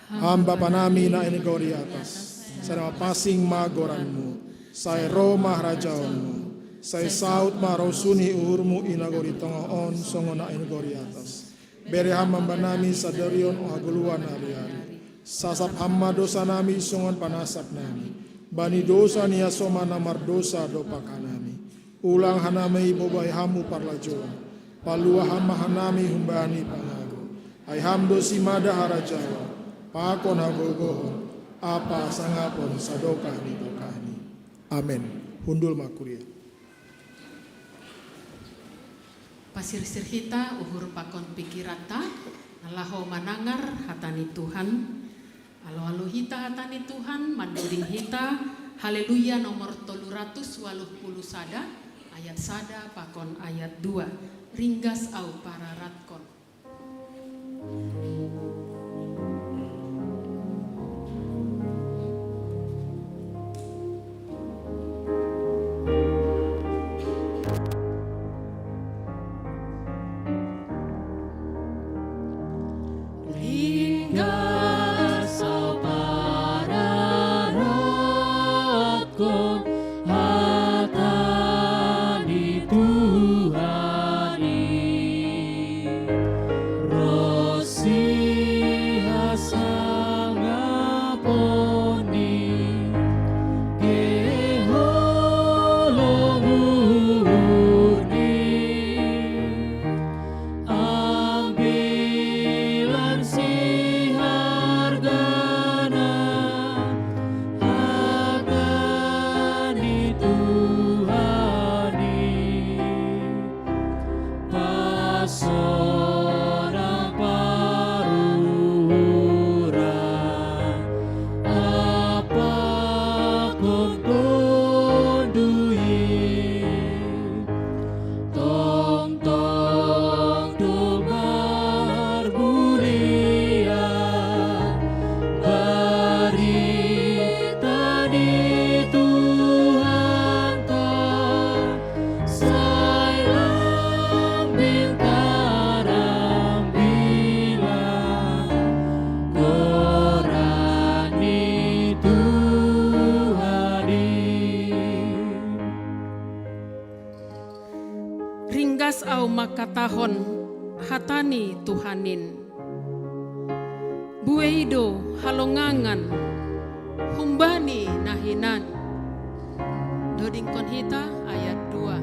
Ham Bapa nami na ing nagori atas, sai na mapasing ma goranmu, sai ro ma harajaonmu, sai saut ma rosuh ni uhurmu ing nagori tonga on songon na ing nagori atas. Bere ham ma bannami sadarion hagoluhan ari-ari. Sasap ham ma dosanami songon panasap nami bani dosa ni hasoman na mardosa dompak hanami. Unang hanami bobai ham hu parlajouan. Palua ham ma hanami humbani pangago. Ai ham do simada harajaon, pakon hagogoon, ampa hasangapon sadokah ni dokahni. Amen. Hundul ma kuria. Pasirsir hita uhur pakon pikiranta, na laho manangar hata ni Tuhan. Alo-alo hita hata ni Tuhan, mandoding hita Haleluya nomor tolu ratus waluh puluh sada, ayat sada pakon ayat dua. Ringgas au pararatkon. Ringgas au pararatkon hata ni Tuhan i, ro sihasangapon ni, keholongan ni. Ambilan sihargana hata ni Tuhan i, pasonang paruhuran, apakon tondui. Tongtong do marbuliah barita ni Tuhanta, sai lambin tarambilan goran ni Tuhan i. Ringgas au mangkatahon hata ni Tuhan in. Buei do halongangan humbani na hinan. Dodingkon hita ayat dua.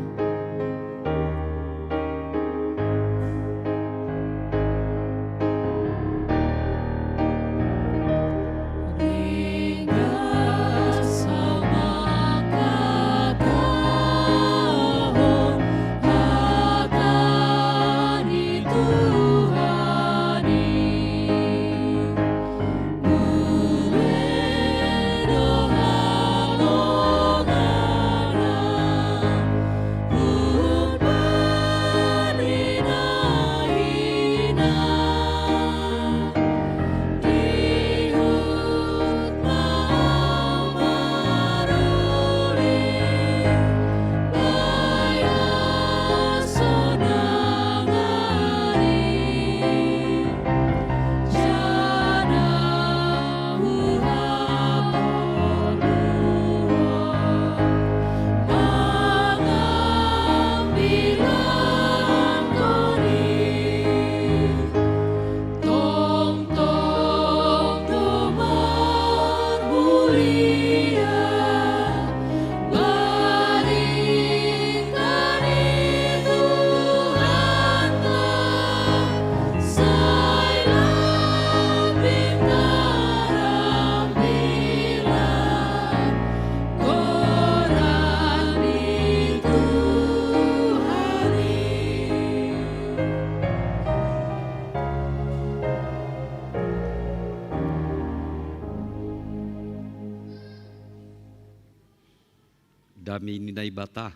Hami ni Naibata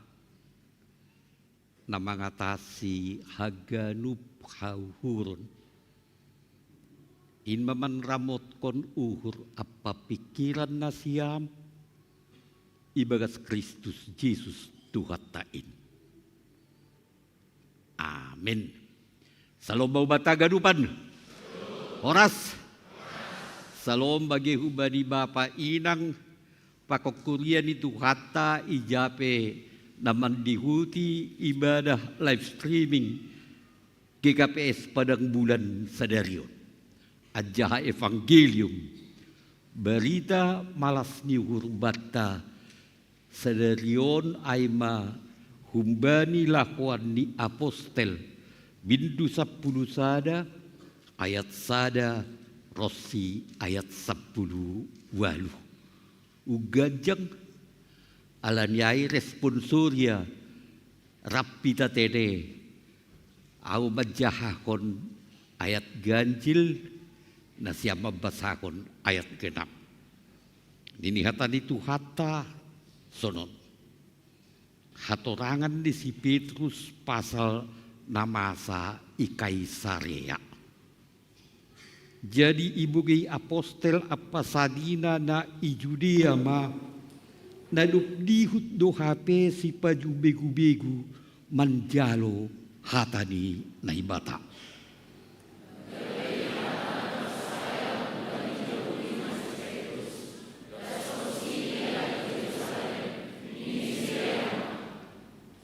na mangatasi haganup hauhuron. In ma manramotkon uhur ampa pingkiran nasiam ibagas Kristus Jesus Tuhanta in. Amin. Salom ma hubanta haganupan. Horas. Salom bage hubani bapa inang pakon kuria ni Tuhanta i ja pe na mandihuti ibadah live streaming G K P S Padang Bulan sadari on. Anjaha evangelium, barita malas ni uhur banta sadari on ai ma humbani lahoan ni apostel, bindu sampulu sada, ayat sada ronsi ayat sampulu ualuh. Umganjang, ala ni ai responsoria rap hita tene, ahu manjahahon ayat ganjil, nasiam mambasahon ayat genap. Nini hata ni Tuhanta sonon. Hatorangan ni si Petrus pasal na masa i Kaisarea. Jadi ibogei apostel ampa sanina na i Judea ma, na dob dihut do hape sipajumegu-begu manjalo hata ni Naibata.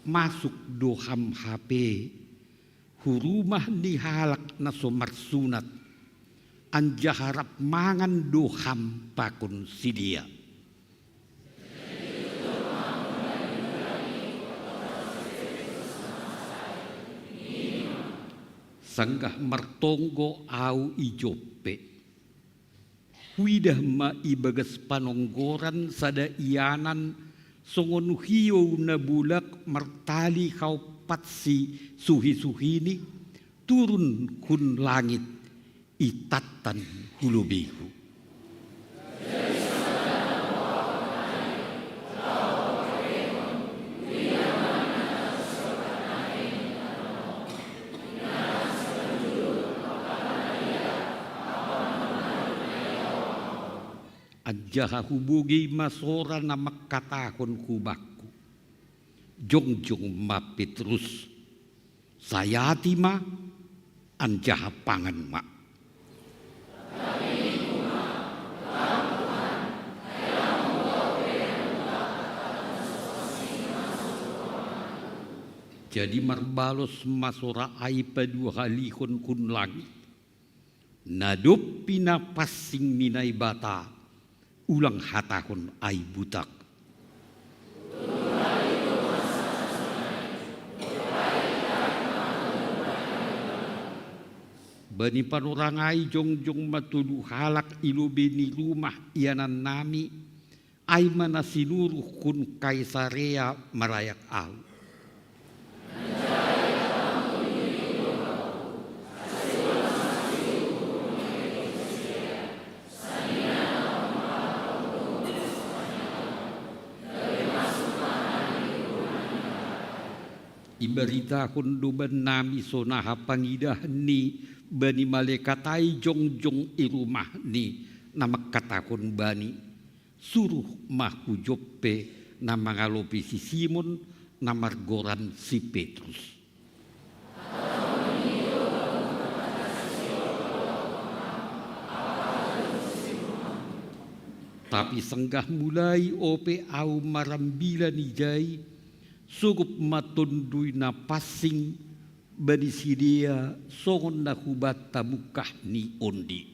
Masuk do ham hape hu rumah ni halak na so marsunat, anjaha rap mangan do ham pakon sidea. Sanggah martonggo ahu i Joppe, huidah ma ibagas panonggoran sada ianan songon hiou na bulak martali haompatsi suhi-suhini, turun hun langit, itantan hu lobeihu. Anjaha hubogei ma sora na mangkatahon hu bangku: Jongjong ma Petrus, sayati ma, anjaha pangan ma. Jadi marbalos ma sora ai paduahalihon hun langit: Na dob pinapansing ni Naibata, ulang hatahon ai butak. Bani panorang ai jongjong ma tolu halak i lobei ni rumah ianannami, ai ma na sinuruh hun Kaisarea marayak ahu. Ibaritahon do bannami sonaha pangidahanni bani malekat ai jongjong i rumahni, na mangkatahon bani: Suruh ma hu Joppe na mangalopi si Simon, na margoran si Petrus. Tapi sanggah mulai ope ahu marambilan ijai, sogop ma Tonduy Napansing bani sidea songon na hubanta mungkah ni ondi.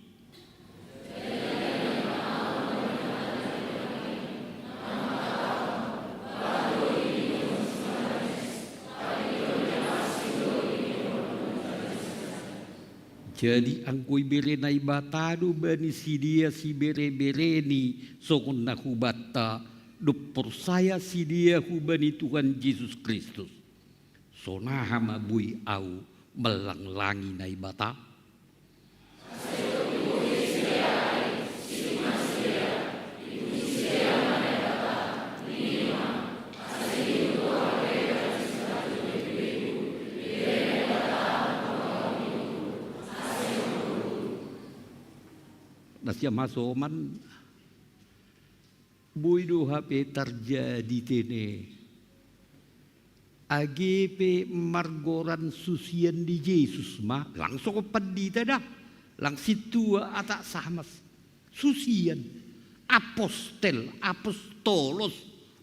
Jadi anggo ibere Naibata do bani sidea siberebereni songon na hubanta, dob porsaya sidea hubani Tuhan Jesus Kristus, sonaha ma boi ahu manlanglangi Naibata? Nasiam hasoman, boi do hape tarjadi tene. Age pe margoran susian ni Jesus ma, lang songon pandita da, lang sintua atau samas. Susian, apostel, apostolos,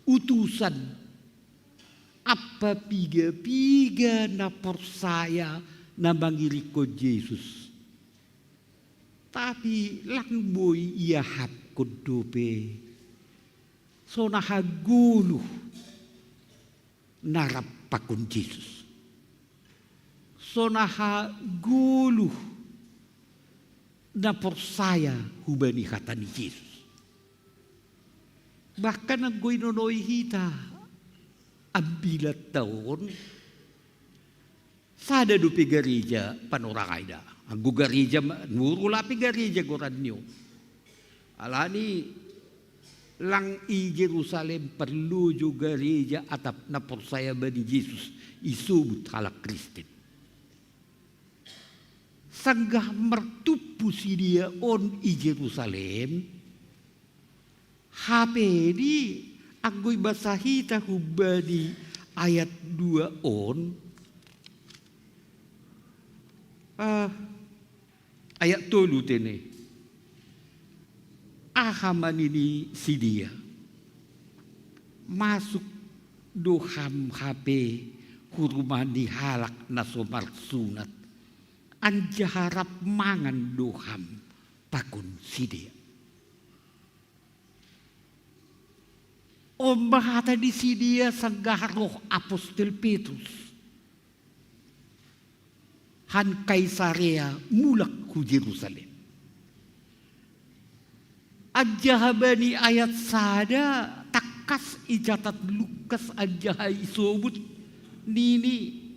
utusan. Ampa piga-piga na porsaya na mangirikkon Jesus. Tapi lang boi iahapkon dope sonaha goluh na rap pakon Jesus. Sonaha goluh na porsaya hubani hata ni Jesus. Bahkan anggo inonoi hita ambilan taon, sada dope gareja Panorang ai da. Anggo gareja ma-, nuru lape gareja goran ni on. Alani lang i Jerusalem parlojo gareja atap na porsaya bani Jesus isobut halak Kristen. Sanggah martumpu sidea on i Jerusalem, hape di anggo ibasa hita hubani ayat dua on, ah, ayat tolu tene. Aha ma nini sidea? Masuk do ham hape hu rumah ni halak na so marsunat, anjaha rap mangan do ham pakon sidea. On ma hata ni sidea sanggah roh apostel Petrus han Kaisarea mulak hu Jerusalem. Anjaha bani ayat sada tangkas icatat Lukas anjaha isobut nini,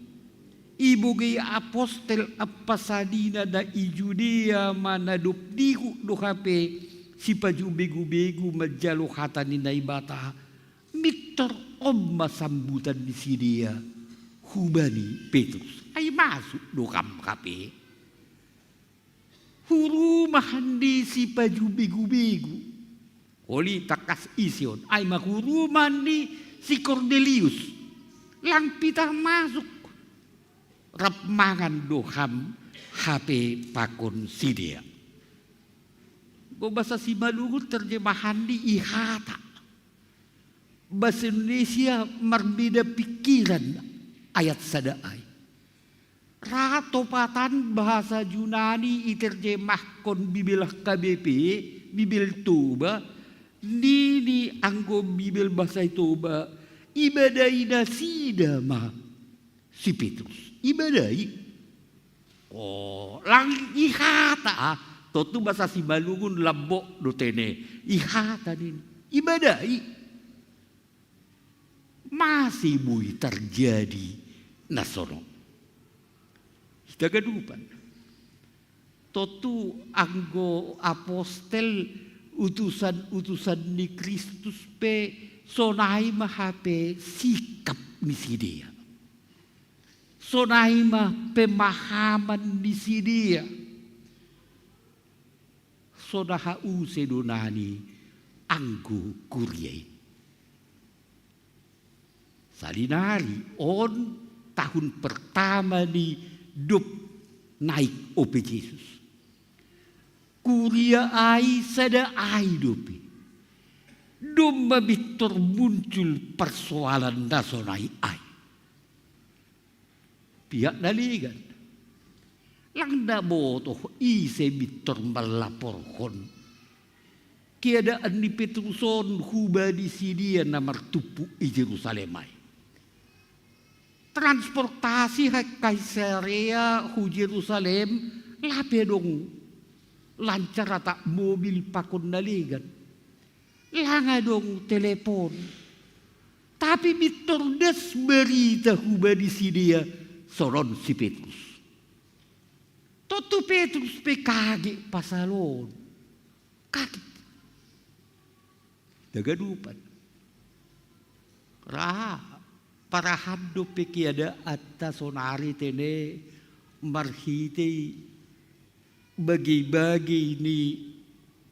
ibogei apostel ampa sanina na i Judea ma na dob dihut do hape sipajubegu-begu manjalo hata ni Naibata. Mintor on ma sambutan ni sidea hubani Petrus. Ai masuk do ham hape hu rumah ni sipajubegu-begu. Holi tangkas ise on, ai ma hu rumah ni si Kornelius. Lang pitah masuk. Rap mangan do ham hape pakon sidea. Anggo basa Simalungun terjemahan ni ihata. Basa Indonesia marbeda pikiran ayat sada ai. Ra topatan bahasa Junani iterjemahkon Bibel H K B P, Bibel Toba, nini anggo Bibel bahasa Toba, ibadai nasida ma si Petrus. Ibadai. Oh, lang ihata, ah. Tontu basa Simalungun lambok do tene. Ihata nini. Ibadai. Mase boi tarjadi na sonon? Hita ganupan. Tontu anggo apostel, utusan-utusan ni Kristus pe sonai ma hape sikap ni sidea. Sonai ma pemahaman ni sidea. Sonaha use do nani anggo kuria i. Salinari on tahun pertama ni dob naik ope Jesus. Kuria ai sada ai dope. Domma mintor muncul parsoalan na sonai ai. Pihak na legan. Lang na botoh ise mintor mallaporhon keadaan ni Petrus on hubani sidea na martumpu i Jerusalem ai. Transportasi hai Kaisarea hu Jerusalem lape adong lancar atap mobil pakon na legan. Lang adong telepon. Tapi mintor das barita hubani sidea sonon si Petrus. Tontu Petrus pe kage pasal on. Kage. Dagadupan. Ra, parahan dope keadaanta sonari tene marhitei bagi-bagi ni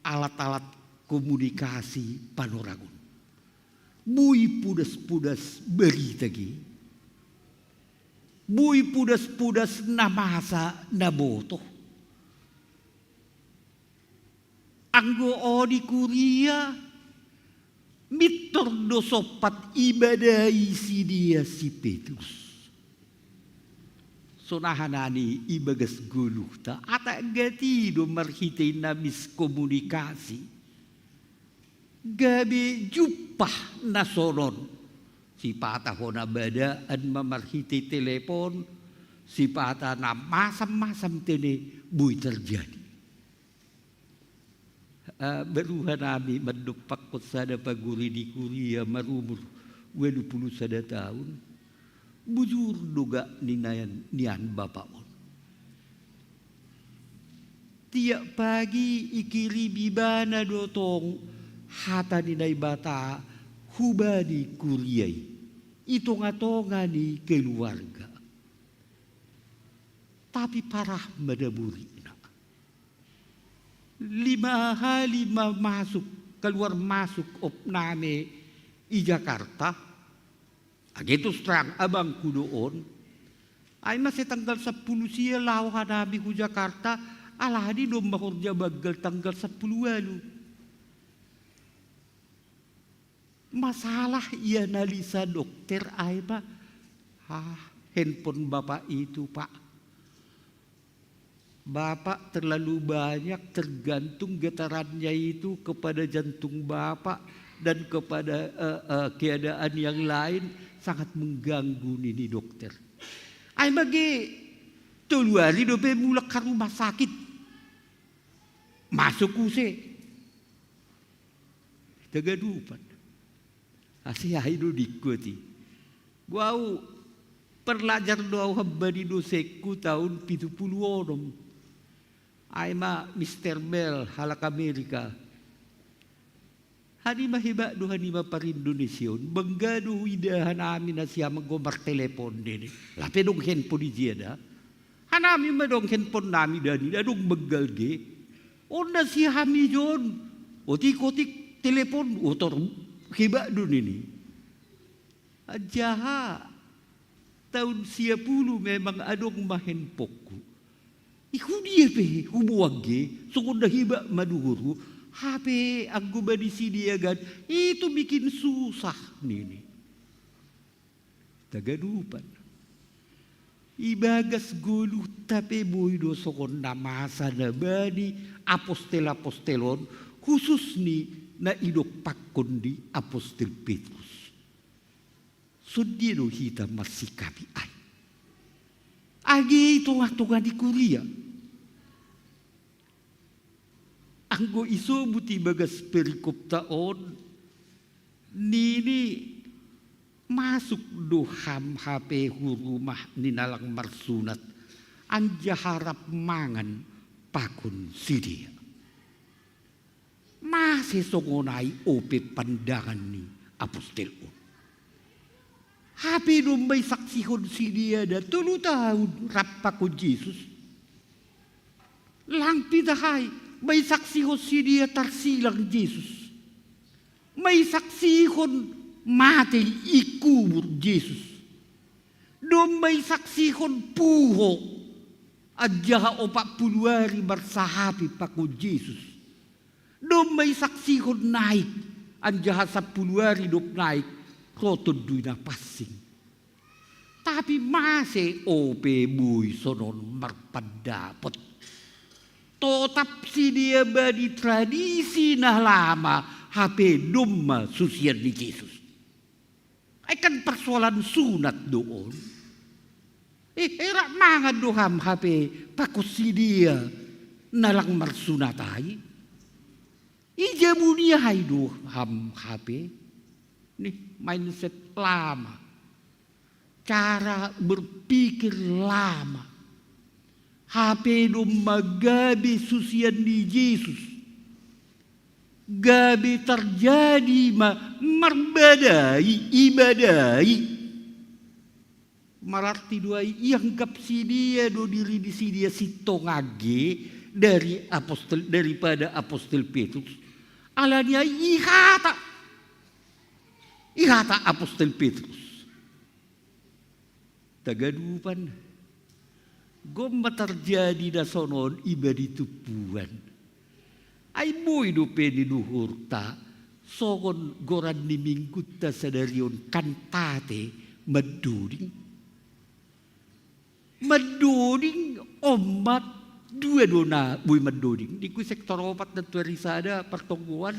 alat-alat komunikasi panorangon. Boi pudas-pudas barita ge. Boi pudas-pudas na masa na boto. Anggo on i kuria, mintor do sompat ibadai sidea si Petrus. Sonaha nani ibagas goluhta, ata gati do marhitei na miskomunikasi. Gabe jumpah na sonon. Sipata hona badaan ma marhitei telepon, sipata na masam-masam tene boi terjadi. Ah, baru hanami mandompakkon sada pagori ni kuria marumur walu pulu sada taon. Bujur do gak ni nian, nian bapa on. Tiap pagi ikirim ibana do tong hata ni Naibata hubani kuria i, i tonga-tonga ni keluarga. Tapi parah ma daburina. Lima hali ma masuk, keluar masuk opname i Jakarta. Age terus terang abangku do on. Ai ma sai tanggal sampulu sia laho hanami hu Jakarta, alani domma horja banggal tanggal sampulu walu. Masalah ianalisa dokter ai ma, ah, handphone bapak itu, Pak. Bapak terlalu banyak tergantung getarannya itu kepada jantung bapak dan kepada, eh, eh, keadaan yang lain, sangat mengganggu nini dokter. Ai ma ge tolu ari dope mulak ka rumah sakit. Masuk use. Tagadupan. Asi ai do dikku ati. Bo au parlajar do au hamba ni dosenku taon pitu pulu onom. Ai ma Mister Bell halak Amerika. Hanima hebat do hanima parindonesion, bangga do huida hanami na siam anggo martelepon nini. Lape dong handphone i jia da. Hanami ma dong handphone nami da nini, adong banggal ge. On na si hami jon, otik-otik telepon, otor hebat do nini. Anjaha taon sia pulu memang adong ma handphonku. I hudia pe huboan ge, songon na hebat ma duhurhu, hape anggo bani sidea gan, itu bikin susah nini. Tagadupan. Ibagas goluhta pe boi do songon na masa na bani apostel-apostel on, khususni na idompakkon di apostel Petrus. Sondia do hita marsikapi ai? Age i tonga-tonga ni kuria. Anggo isobut ibagas perikopta on, nini masuk do ham hape hu rumah ni na lang marsunat, anjaha rap mangan pakon sidea. Mase songon ai ope pandangan ni apostel on? Hape domma isaksihon sidea da tolu taon rap pakon Jesus. Lang pita ai, ma isaksihon sidea tarsilang Jesus. Ma isaksihon mate i kubur Jesus. Domma isaksihon puho anjaha opat pulu ari marsahapi pakon Jesus. Domma isaksihon naik, anjaha sampulu ari dob naik, ro Tonduy Napansing. Tapi mase ope boi sonon marpandapot? Totap sidea bani tradisi na lama, hape domma susian ni Jesus. Ai kan persoalan sunat do on. Eh, eh, rap mangan do ham hape pakon sidea na lang marsunat ai? I jabu ni ai do ham hape? Nih, mindset lama. Cara berpikir lama. Hape domma gabe susian ni Jesus. Gabe tarjadi ma marbadai, ibadai. Mararti do ai ianggap sidea do diri ni sidea sintong age, dari apostel, daripada apostel Petrus. Alani ai ihata, ihata apostel Petrus. Tagadupan. Gomma tarjadi na sonon i bani tumpuan. Ai boi dope ni uhurta, songon goran ni minggunta sadari on, kantate mandoding. Mandoding, omat, dua do na boi mandoding. Ningku sektor opat na tuari sada partonggoan.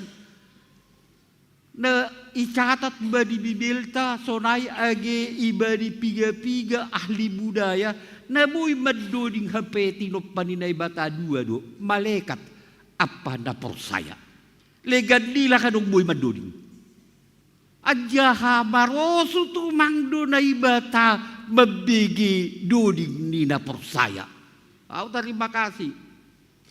Na icatat bani Bibelta, sonai age i bani piga-piga ahli budaya, na boi mandoding hape tinompa ni Naibata dua do, malekat ampa na porsaya. Legan ni lak adong boi mandoding. Anjaha marosu tumang do Naibata mambege doding ni na porsaya. Au tarima kasih.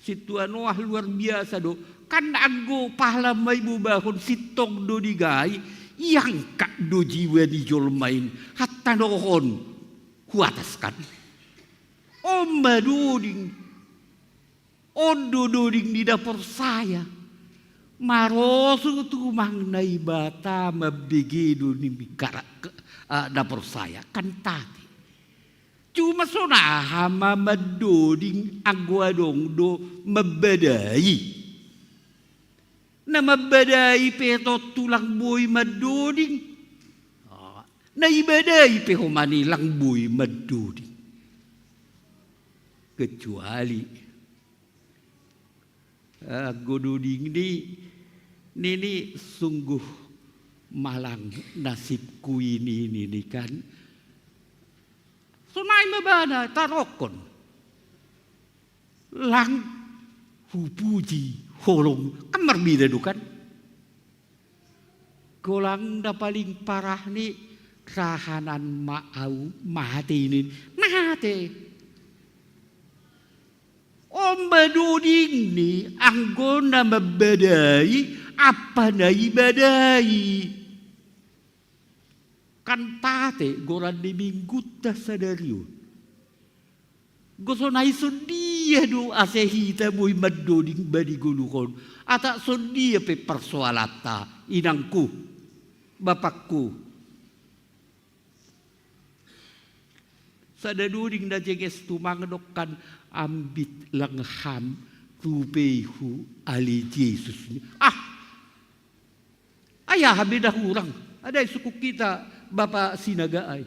Sintua Noah luar biasa do. Kan anggo pahla ma ibobahon sintong do digai, iangkat do jiwa ni jolma in. Hatanohon hu atas kan. On ma doding. On do doding ni na porsaya. Marosu tumang Naibata mambege doding ni mingkarak, ah, na porsaya. Kantate. Cuma sonaha ma mandoding anggo adong do mambadai. Na mambadai pe tontu lang boi mandoding. Na ibadai pe homani lang boi mandoding. Kecuali anggo doding ni, nini sungguh malang nasibku ini, nini kan. Sonai ma bana tarokkon. Lang hupuji holong, kan marbeda do kan. Golang na paling parah ni, rahanan ma au mate ini. Mate. On ma doding ni anggo na mambadai ampa na ibadai. Kantate goran ni minggunta sadari on. Gosonai sondia do ase hita boi mandoding bani goluhon. Ata sondia pe parsoalanta, inangku, bapakku. Sada doding na jenges tumang do kan, ambit lang ham tupeihu ale Jesus. Ah! Ai aha be na hurang? Ada i sukuk kita bapa sinaga ai.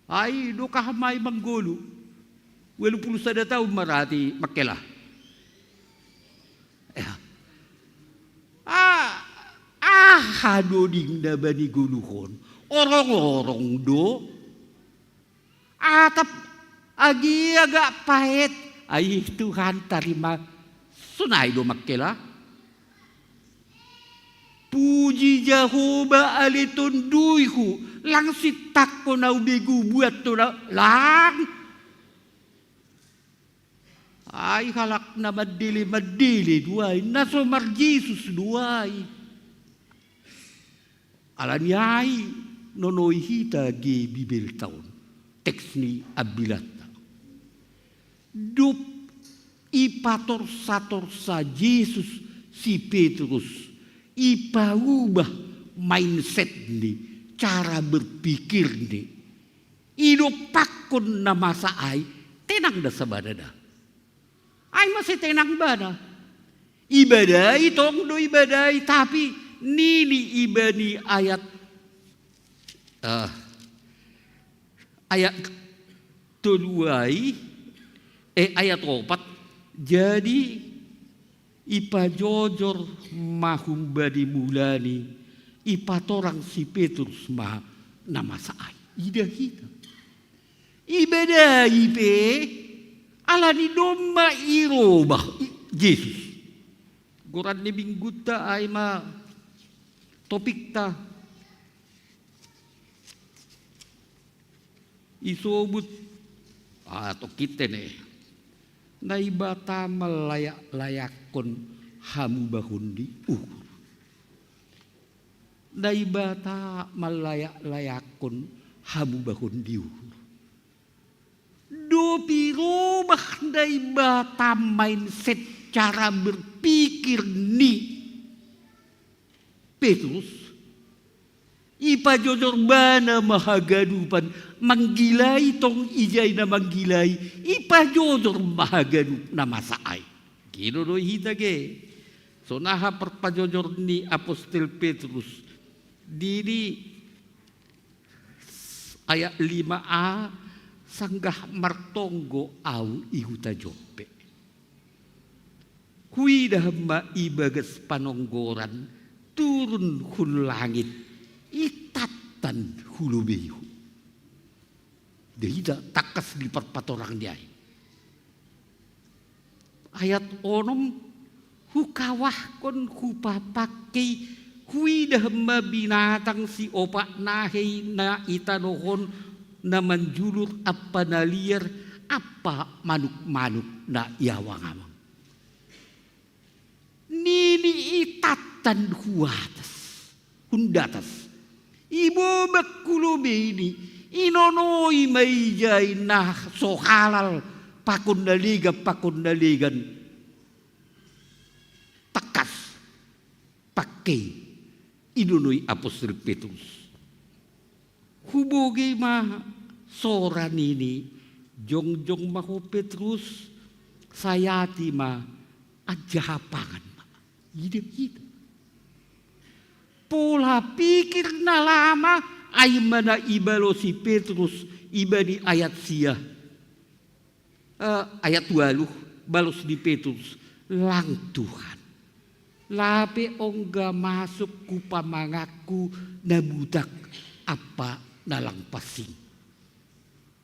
Ai dokah ma i manggolu. Ualu pulu sada taon marati mangkela. Ya. Ah, aha doding na bani goluhon? Orong-orong do. Atap agi agak paet. Ai Tuhan tarima. Sonai do mangkela. Puji Jahowa ale tonduihu, lang sintangkon au begu buat tona lang. Ai halak na mandele-mandele do ai, na so mar Jesus do ai. Alani ai nonoi hita ge Bibelta on, teks ni ambilanta. Dob ipatorsa-torsa Jesus si Petrus, ipaubah mindsetni, cara berpikirni. Idompakkon na masa ai, tenang da sabada da. Ai mase tenang bana. Ibadai tong do ibadai, tapi nini ibani ayat, ah, ayat tolu ai, eh, ayat opat, jadi ipajojor ma humbani mulani, ipatorang si Petrus ma na masa ai. Ida hita. Ibadai pe, alani domma irobah i-, Jesus. Goran ni minggunta ai ma topikta. Isobut, ah, tokinte ne. Naibata malayak-layakkon hamubahon ni uhur. Naibata malayak-layakkon hamubahon ni uhur. Do Pirobah Naibata mindset, cara berpikir ni Petrus, ipajojor bana ma haganupan, manggilai tong ijai na manggilai, ipajojor ma haganup na masa ai. Gino do hita ge. Sonaha parpajojor ni apostel Petrus, di, di ayat lima a, sanggah martonggo au i huta Joppe. Huidah ma i bagas panonggoran turun hun langit, itattan hu lobeihu. Dahita tangkas di parpatorang ni ai. Ayat onom, hukawahkon hupapangkei, huidah ma binatang si opak nahei na i tanohon, na manjulur ampa na liar, ampa manuk-manuk na i awang-awang. Nini itattan hu atas, hun datas. Ibobak hu lobei ni, inonoi ma ijai na so halal pakon na legan, pakon na legan. Tangkas pangkei, inonoi apostel Petrus. Hubogei ma sora nini, jongjong ma ho Petrus, sayati ma, anjaha pangan ma. Ida, ida. Pola pikir na lama, ai ma na ibalosi Petrus, ibani ayat sia. Eh, ayat waluh, balos ni Petrus, "Lang Tuhan, lape ongga masuk hu pamanganku na butak ampa na lang pansing."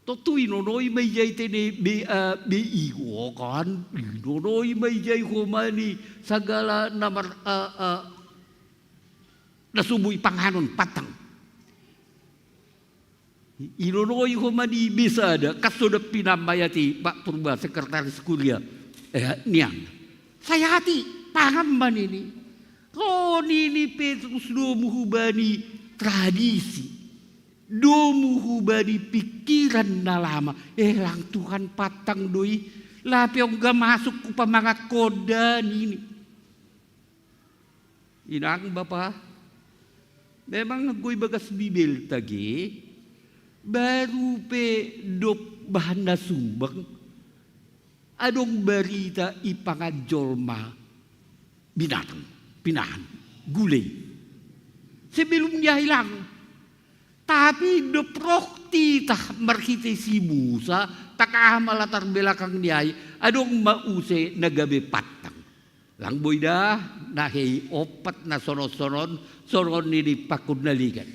Tontu inonoi ma ijai tene be, eh, be igo kan, inonoi ma ijai homa ni sagala na mar, eh, eh, na so boi panganon pantang. Inonoi homa ni be sada, kan so dappi na maiati Pak Purba, sekretaris kuria, eh, nian. Sayati, pangan ma nini. Ro nini Petrus domu hubani tradisi. Domu hubani pikiran na lama. Eh, lang Tuhan, pantang do i. Lape ongga masuk hu pamangankonda nini. Inang, bapa, memang anggo ibagas Bibelta ge, baru pe dob bahan na sumbang, adong barita ipangan jolma binatang, pinahan, gulei. Sebelum ni ai lang. Tapi dob roh titah marhitei si Musa, tangkas ma latar belakang ni ai, adong ma use na gabe pantang. Lang boi da, nahei ompat na sonon-sonon, sonon nini pakon na legan.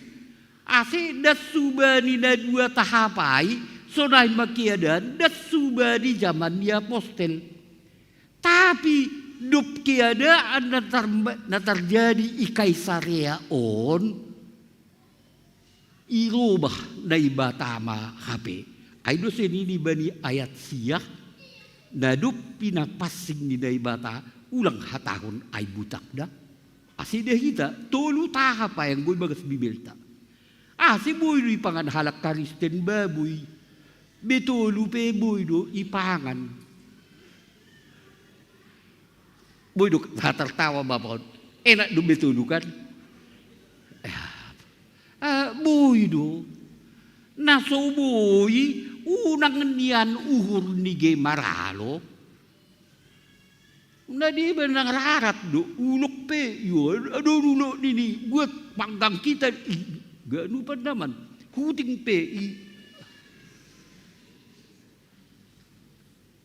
Ase das hubani na dua tahap ai, sonai ma keadaan das hubani jaman ni apostel. Tapi dob keadaan na tar-, na tarjadi i Kaisarea on, irobah Naibata ma hape. Ai do songon i bani ayat sia, na dob pinapansing ni Naibata, ulang hatahon ai butak da. Ase da hita, tolu tahap ai anggo ibagas Bibelta. Ase boi do ipangan halak Kristen ba boi. Be tolu pe boi do ipangan. Boi do hatartawa bapa on. Enak do be tolu kan? Eh, eh, boi do. Na so boi, unang nian uhur ni ge maralo. Na dibaen nang rarat do, ulok pe, yo, adong ulok nini, buat panggang kita, ih, ganupan daman, huting pe, i.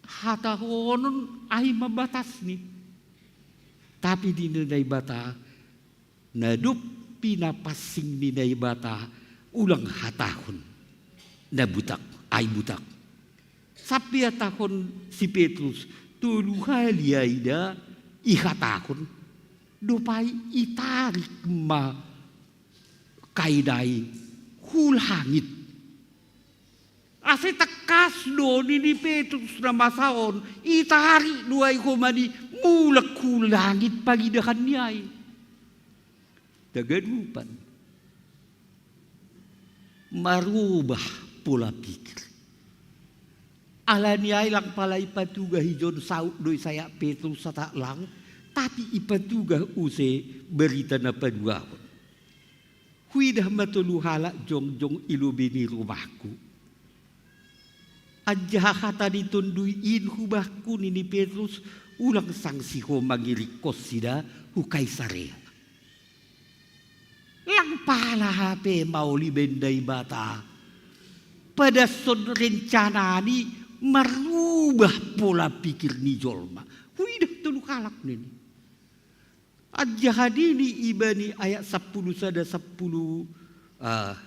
Hatahonon ai ma batasni. Tapi di Naibata, na dob pinapansing ni Naibata, ulang hatahon na butak, ai butak. Sampe hatahon si Petrus, tolu hali ai da ihatahon, dob ai itarik ma kaida i hu langit. Ase tangkas do nini Petrus na masa on, itarik do ai homa ni mulak hu langit pangidahan ni ai. Tagadupan. Marubah pola pikir. Alani ai lang pala ipatugah ijon saut do i saya Petrus satak lang, tapi ipatugah use barita na paduahon. Huidah ma tolu halak jongjong i lobei ni rumahku. Anjaha hata ni Tonduy in hubakku, nini Petrus, ulang sangsi ho mangiringkon sida hu Kaisarea. Lang pala hape maol ibaen Naibata padashon rencanani marubah pola pikir ni jolma. Huidah tolu halak nini. Anjaha nini ibani ayat sampulu sada, sampulu, ah,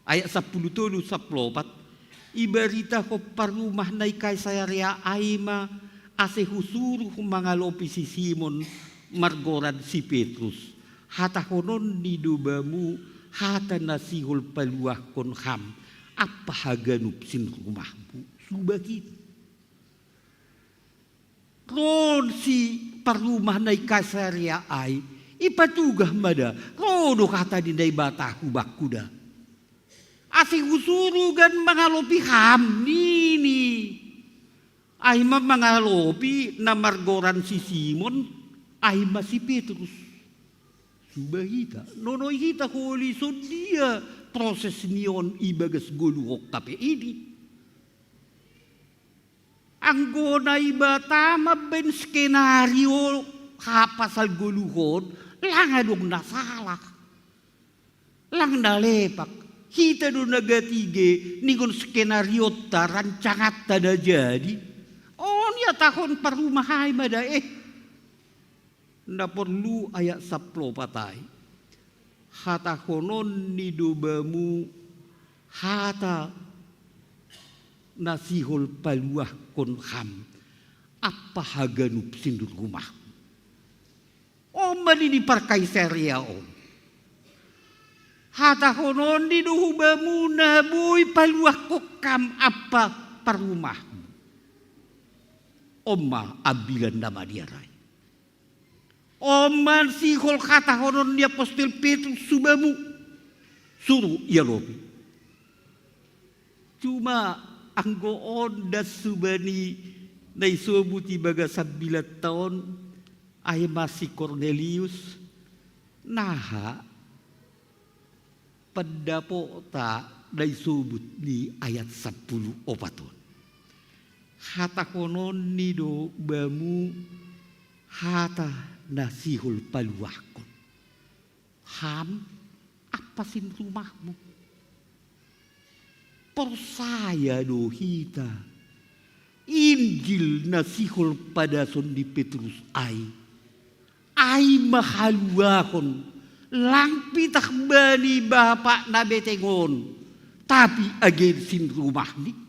ayat sampulu tolu, sampulu opat, ibaritahon parrumah na i Kaisarea ai ma ase husuru mangalopi si Simon margoran si Petrus. Hatahononni do bamu hata na sihol paluahkon ham ampa haganup sinrumahmu. Suba hita. Ro si parrumah na i Kaisarea ai, ipatugah ma da, ro do hata ni Naibata hubakku da. Ase husuru gan mangalopi ham nini. Ai ma mangalopi na margoran si Simon, ai ma si Petrus. Suba hita, nonoi hita holi sondia proses ni on ibagas goluhon hape ini. Anggo Naibata mambaen skenario ha pasal goluhon, lang adong na salah. Lang na lepak. Hita do na gatige ningon skenarionta, rancanganta na jadi. On ihatahon parrumah ai ma da, eh. Na porlu ayat sampulu opat ai. Hatahononni do bamu hata na sihol paluahkon ham ampa haganup sinrumahmu. On ma nini parkaisarea on. Hatahononni do hu bamu na boi paluahkon ham ampa parrumahmu. On ma ambilan na madear ai. On ma sihol hatahonon ni apostel Petrus hu bamu. Suru ialopi. Cuma anggo on das suba ni na isobut ibagas ambilanta on, ai ma si Kornelius, naha pandapotna na isobut ni ayat sampulu opat on. Hatahononni do bamu hata na sihol paluahkon ham ampa sinrumahmu. Porsaya do hita Injil na sihol padashon ni Petrus ai. Ai ma haluahon, lang pitah bani bapa na beteng on, tapi age sinrumahni.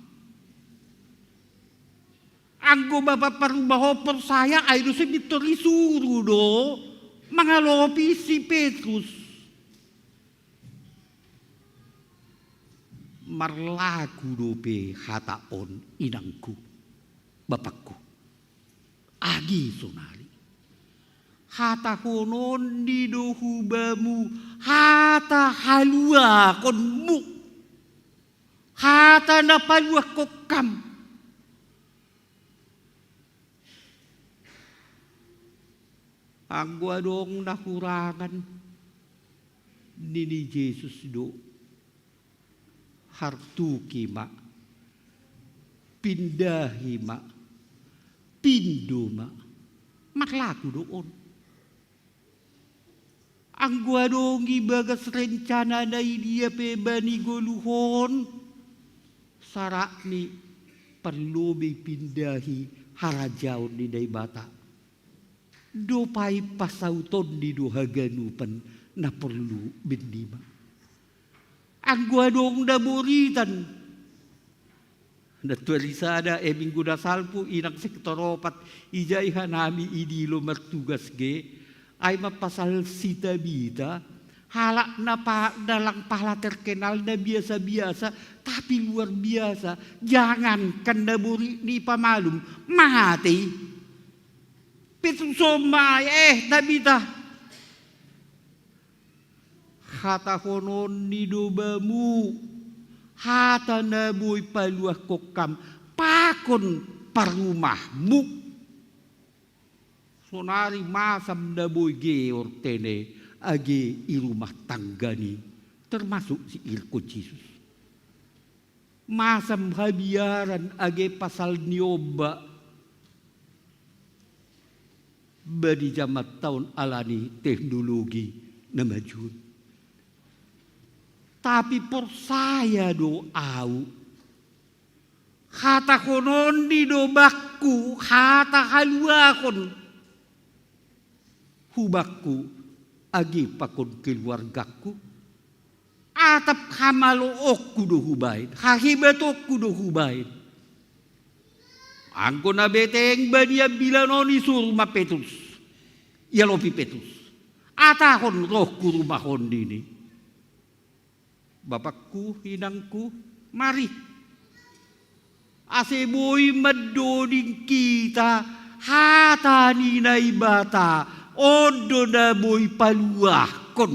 Anggo bapa parrumah on porsaya, ai do so pintor isuru do mangalopi si Petrus. Marlaku dope hata on, inangku, bapangku. Age sonari. Hatahononni do hu bamu hata haluahonmu. Hata na paluahkon ham. Anggo adong na hurangan, nini Jesus do, hartuki ma, pindahi ma, pindo ma, marlaku do on. Anggo adong ibagas rencana na i dia pe bani goluhon, saratni parlobei pindahi harajaon ni Naibata. Dob ai pasautonni do haganupan na porlu bennima. Anggo adong na boritan, nantuari sada, eh, minggu na salpu, inang sektor opat, ijai hanami idilo martugas ge, ai ma pasal si Tabita, halak na pa, na lang pala terkenal, na biasa-biasa, tapi luar biasa. Jangankan na boritni pamalum, mate i. Petrus on ma, eh, Tabita. Hatahononni do bamu hata na boi paluahkon ham pakon parumahmu. Sonari masam na boi geor tene age i rumah tanggani, termasuk si irko Jesus. Masam habiaran age pasal ni omba bani jaman taon alani teknologi na maju. Tapi porsaya do au, hatahononni do bakku hata haluahon hubakku agi pakon keluargakku, atap hamaloonku do hubaen, hahebatonku do hubaen. Anggo na beteng bani ambilan on i suru ma Petrus, ialopi Petrus, hatahon rohku rumahon nini. Bapakku, inangku, mari, ase boi mandoding hita hata ni Naibata, on do na boi paluahkon.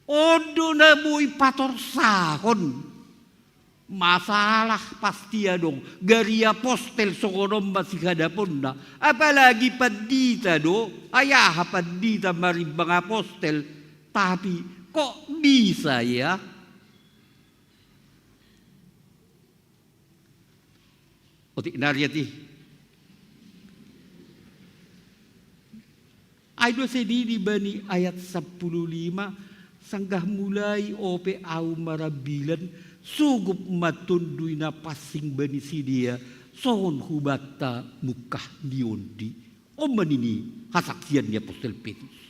On do na boi patorsahon. Masalah pasti adong, gari apostel songon on ma sihadaponna, apalagi pandita do, ai aha pandita marimbang apostel, tapi kok bisa ia? Otik nari ate. Ai do sedidi bani ayat sampulu lima, sanggah mulai ope au marambilan, sogop ma Tonduy Napansing bani sidea, songon hubanta mungkah ni ondi. On ma nini hasaksian ni apostel Petrus.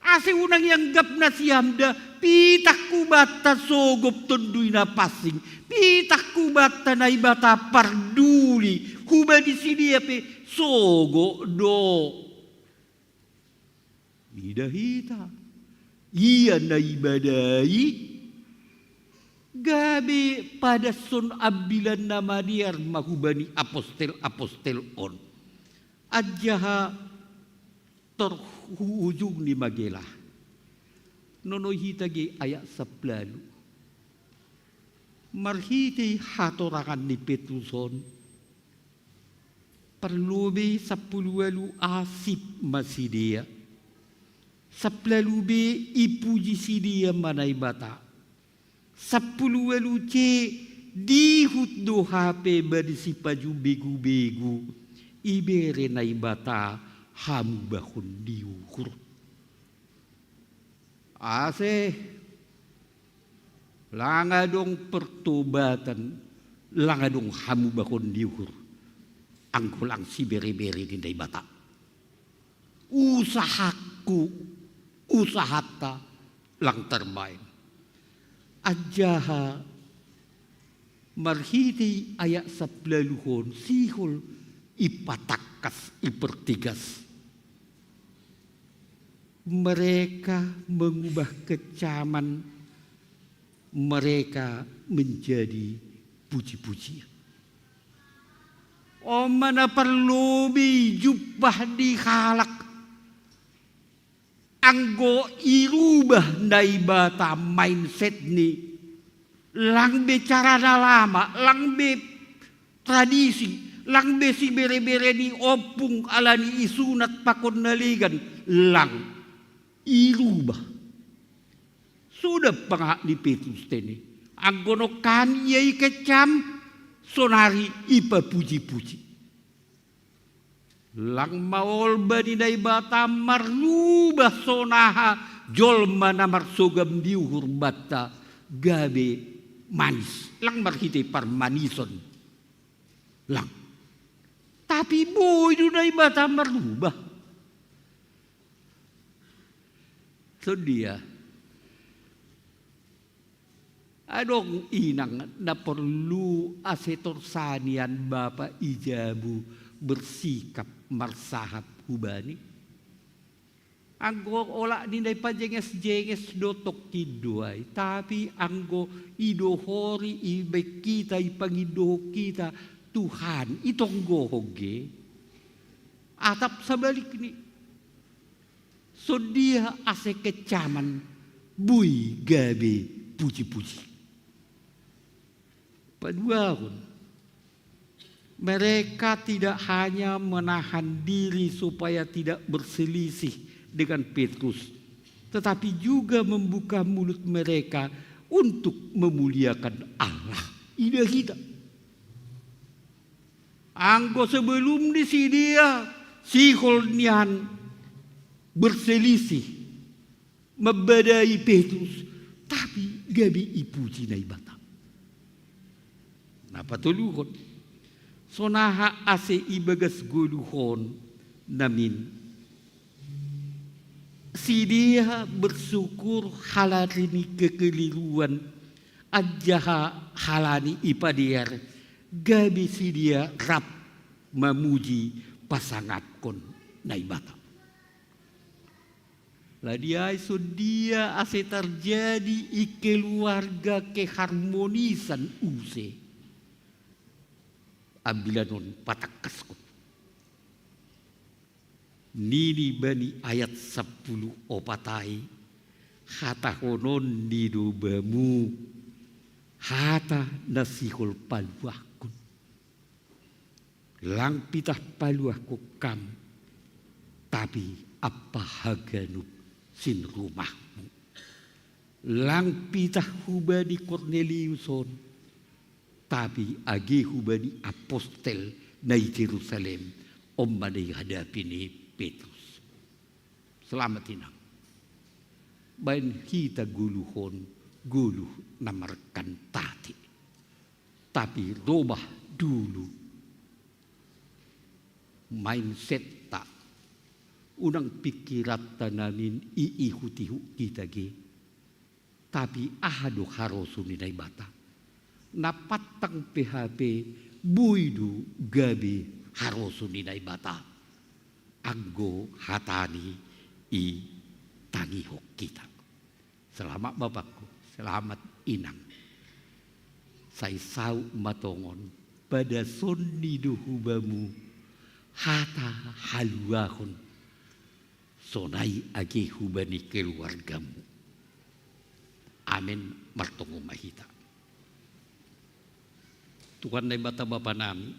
Ase unang ianggap nasiam da, pitah hubanta sogop Tonduy Napansing, pitah hubanta Naibata parduli, hubani sidea pe sogo do. Ida hita, ia Naibata i gabe padashon ambilan na madear ma hubani apostel-apostel on. Anjaha tor hu ujungni ma gelah. Nonoi hita ge ayat sampulu ualu. Marhitei hatorangan ni Petrus on, parlobei sampulu ualu a sip ma sidea. Sampulu ualu b ipuji sidea ma Naibata. Sampulu ualu c, dihut do hape bani sipajumpang begu-begu, ibere Naibata hamubahon ni uhur. Ase lang adong pertobatan, lang adong hamubahon ni uhur, anggo lang sibere-bere ni Naibata. Usahangku, usahanta lang tarbaen. Anjaha marhitei ayat sampulu ualu on sihol ipatangkas, ipertegas. Mereka mengubah kecaman mereka menjadi puji-pujian. On ma na parlobei jumpah ni halak. Anggo irubah Naibata mindset ni, lang be cara na lama, lang be tradisi, lang be sibere-bere ni ompung alani isunat pakon na legan, lang irubah. Suda pangahat ni Petrus tene. Anggo nongkan ia ikecam, sonari ipapuji-puji. Lang maol bani Naibata marubah sonaha jolma na marsogam di uhur banta gabe manis. Lang marhitei parmanison. Lang. Tapi boi do Naibata marubah. Songon dia. Adong inang na porlu ase torsa nian bapa i jabu bersikap marsahap hubani. Anggo olat ni na ipajenges-jenges do tongkin do ai, tapi anggo idohori, ibaen hita, ipangindohon hita Tuhan, itonggohon ge. Atap sabalikni. Songon dia ase kecaman boi gabe puji-puji. Paduahon, mereka tidak hanya menahan diri supaya tidak berselisih dengan Petrus, tetapi juga membuka mulut mereka untuk memuliakan Allah. Ida hita. Anggo sebelum ni sidea sihol nian berselisih, mambadai Petrus, tapi gabe ipuji Naibata. Na patoluhon, sonaha ase ibagas goluhon namin, sidea bersyukur halani ni kekeliruan, anjaha halani ipadear, gabe sidea rap mamuji pasangaphon Naibata. Ladiai sondia ase tarjadi i keluarga keharmonisan use. Ambilan on patangkaskon. Nini bani ayat sapuluh opat ai, hatahonon ni do bamu hata na sihol paluahkon. Lang pitah paluahkon kam, tapi ampa haganup sinrumahmu. Lang pitah hubani Kornelius on, tapi age hubani apostel na i Jerusalem, on ma na ihadapi ni Petrus. Selamat inang. Baen hita goluhon, goluh na markantate. Tapi robah dulu mindset-ta. Unang pikiranta namin iihut-ihut hita ge. Tapi aha do harosuh ni Naibata? Na pantang pe hape boi do gabe harosuh ni Naibata. Anggo hatani i tangihon hita. Selamat bapakku, selamat inang. Sai saut ma tongon, padasonni do hubamu hata haluahon, sonai age hubani keluargamu. Amen, martonggo ma hita. Tuhan Naibata Bapa nami,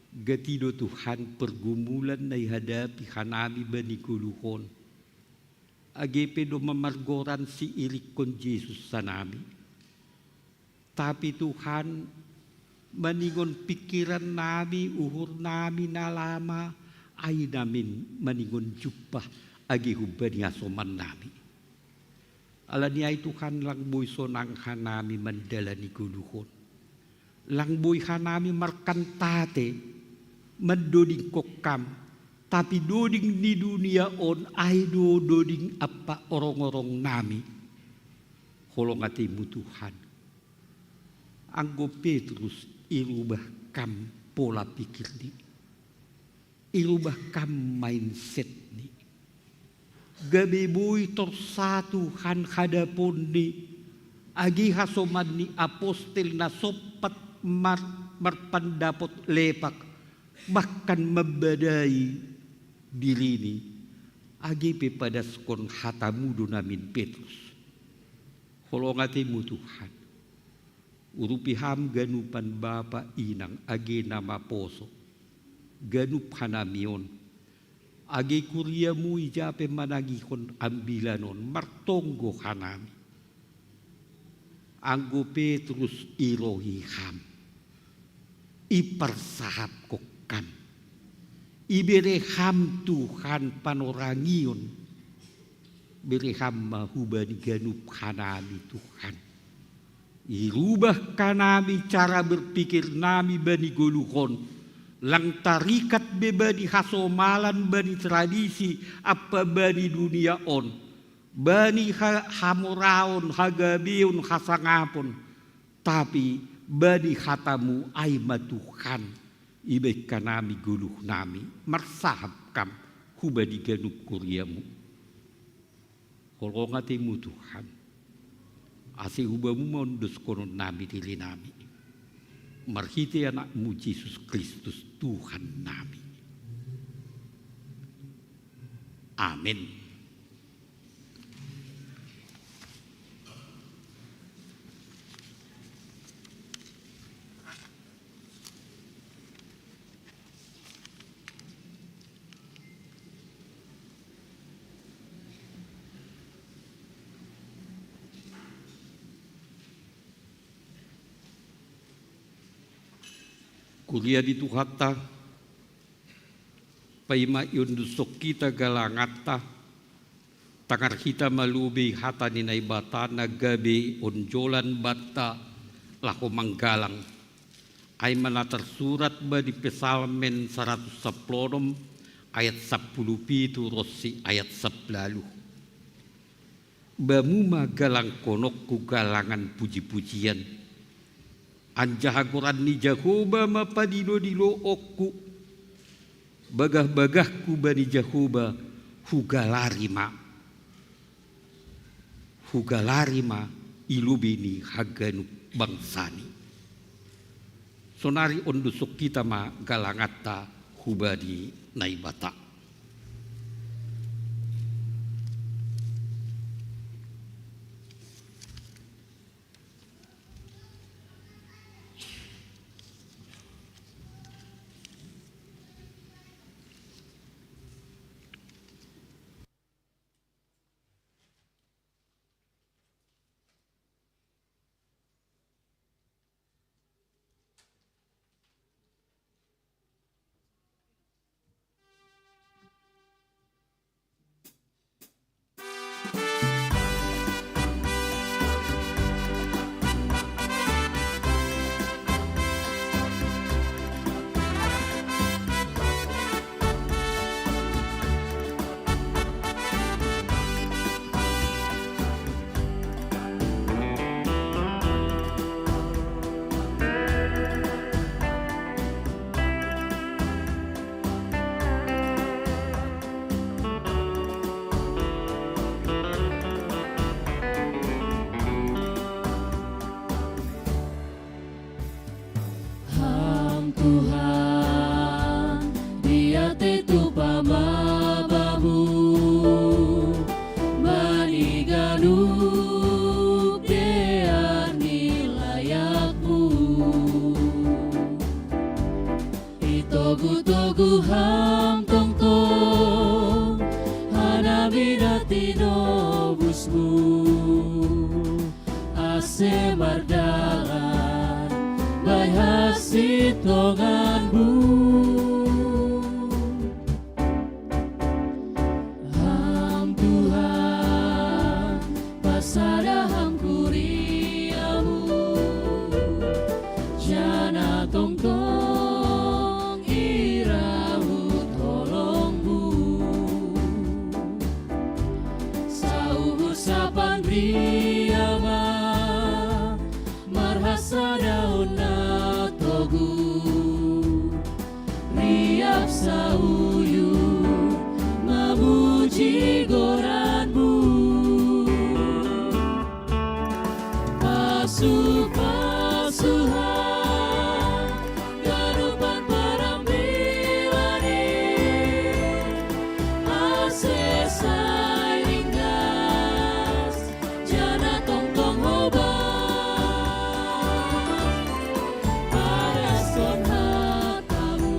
gati do Tuhan pergumulan na ihadapi hanami bani goluhon. Age pe domma margoran siirikkon Jesus sanami. Tapi Tuhan, maningon pikiran nami, uhur nami na lama, ai namin maningon jumpah age humbani hasoman nami. Alani ai Tuhan, lang boi sonang hanami mandalani goluhon. Lang boi hanami markantate mandodingkon Ham, tapi doding ni dunia on ai do doding ampa orong-orong nami. Holong atemu Tuhan. Anggo Petrus irubah Ham pola pikirni. Irubah Ham mindsetni. Gabe boi torsa Tuhan hadaponni, age hasoman ni apostel na sompat mar-, marpandapot lepak, bahkan mambadai dirini, age pe padaskon hatamu do namin Petrus. Holong atemu Tuhan. Urupi Ham ganupan bapa inang age na maposo, ganup hanami on, age kuriamu ija pe manangihon ambilan on, martonggo hanami. Anggo Petrus irohi Ham, iparsahapkon Ham, ibere Ham Tuhan panorangion, bere Ham ma hubani ganup hanami Tuhan. Irubah hanami cara berpikir nami bani goluhon, lang tarikat be bani hasomalan, bani tradisi, ampa bani dunia on, bani ha-, hamoraon, hagabeon, hasangapon, tapi bani hatamu ai ma Tuhan, ibaen hanami goluh nami, marsahap Ham hubani ganup kuriamu. Holong atemu Tuhan, ase hubamu ma ondoskonon nami diri nami, marhite anakmu Jesus Kristus Tuhan nami. Amin. Kuria di Tuhanta, paima iondusok hita galangatta, tangar hita ma lobei hata ni Naibata na gabe onjolan banta laho manggalang. Ai ma na tarsurat ba di Psalmen saratus sampulu onom ayat sampulu pitu ronsi ayat sampulu ualu. Bamu ma galangkononku galangan puji-pujian. Anjaha goran ni Jahowa ma padilo-diloonku. Bagah-bagahku bani Jahowa hugalari ma. Hugalari ma i lobei ni haganup bangsani. Sonari ondusok hita ma galangatta hubani Naibata. Ham Tuhan, di ateiku pambabamu, bani ganup dear ni layakmu. Itogu-togu ham tongtong, hanami na tinobusmu. Ase mardalan, bai hasintonganmu. Ham Tuhan, pasada ham kuriamu, janah tongtong irau tolongmu. Sauhur sapan riama, marhasada on na togu, riap sauyur mamuji goranmu. Pasu-pasu ham ganupan parambilan i, ase sai ringgas, janah tongtong hobas. Padaskon hatamu,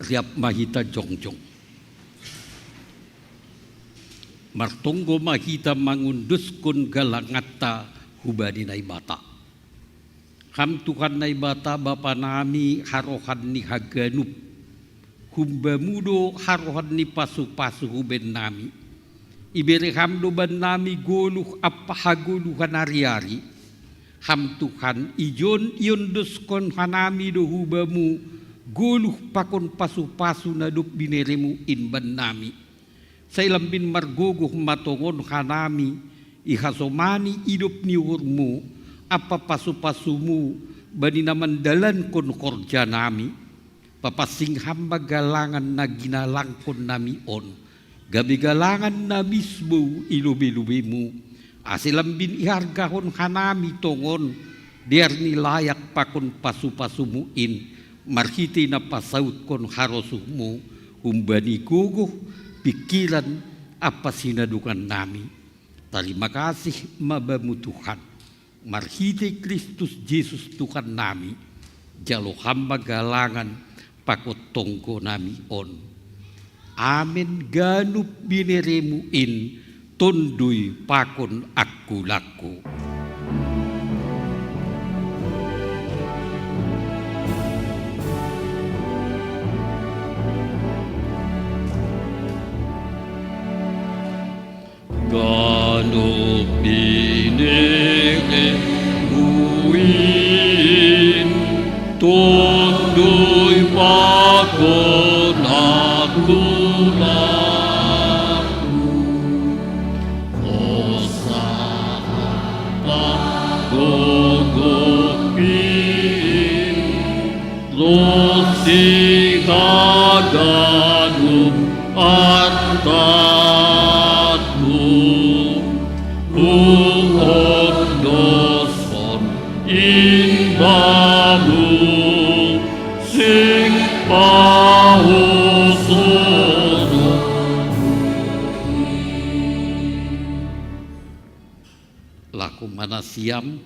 Siap ma hita jongjong. Martonggo ma hita mangunduskon galanganta hubani Naibata. Ham Tuhan Naibata Bapa nami, harohan ni haganup, hum-Bamu do harohan ni pasu-pasu hubannami. Ibere Ham do bannami goluh ampa hagoluhan ari-ari. Ham Tuhan, ijon iondoskon hanami do hu-Bamu goluh pakon pasu-pasu na dob binereMu in bannami. Sai lambin margogoh ma tongon hanami ihasomani idop ni uhurMu ampa pasu-pasuMu bani na mandalankon horjanami. Papansing Ham ma galangan na ginalangkonnami on, gabe galangan na misbou i lobei-lobeiMu, ase lambin ihargahon hanami tongon dear ni layak pakon pasu-pasuMu in, marhitei na pasautkon harosuhMu humbani gogoh, pingkiran ampa sinadongannami. Tarima kasih ma Bamu Tuhan. Marhitei Kristus Jesus Tuhannami, jalo Ham ma galangan pakon tonggonami on. Amen. Ganup binereMu in tondui pakon angkulangku. Ganup binereMu in tondui pakon angkulangku. Hosana panggogohpi in, ronsi haganup artatMu, huondoskon in Bamu, sing pahosoronMu. Laho ma nasiam,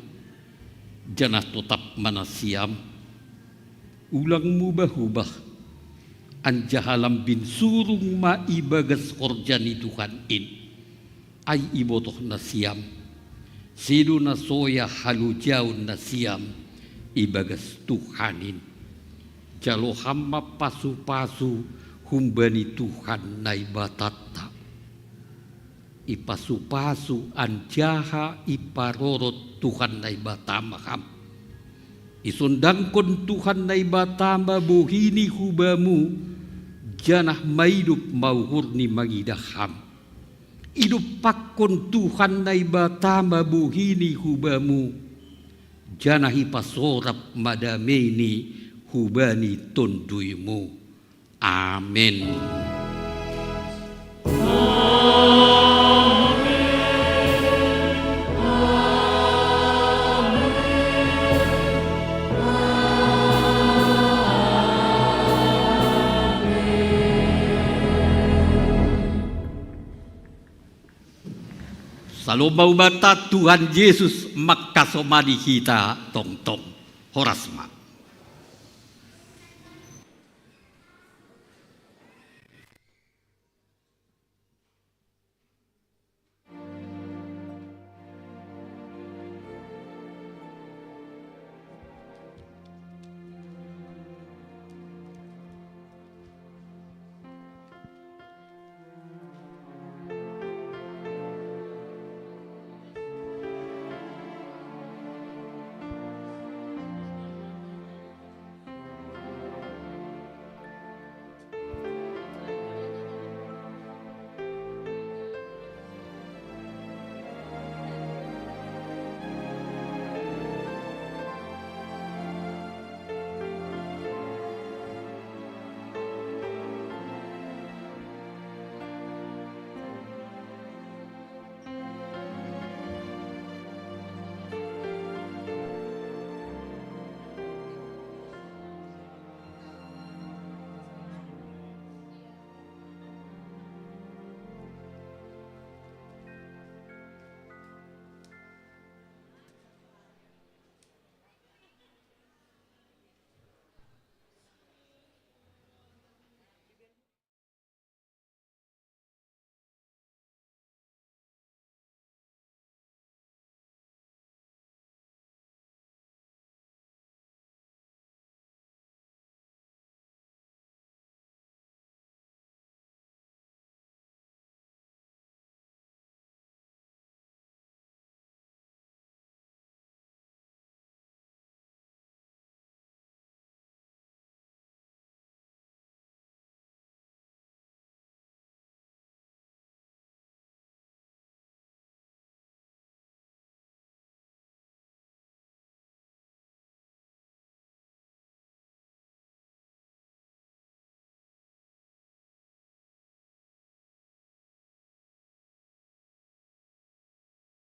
janah totap ma nasiam, ulang mubah-ubah, anjaha lambin surung ma ibagas horja ni Tuhan in. Ai ibotoh nasiam, sedo na soya halojaon nasiam ibagas Tuhan in. Jalo Ham ma pasu-pasu humbani Tuhan Naibatanta. Ipasu-pasu anjaha iparorot Tuhan Naibata ma ham. Isondangkon Tuhan Naibata ma bohini hubamu, janah maidop ma uhurni mangidah ham. Idompakkon Tuhan Naibata ma bohini hubamu, janah ipasorap ma dameini hubani tonduymu. Amen. Salom ma hubanta, Tuhan Jesus mangkasomani hita tongtong. Horas ma.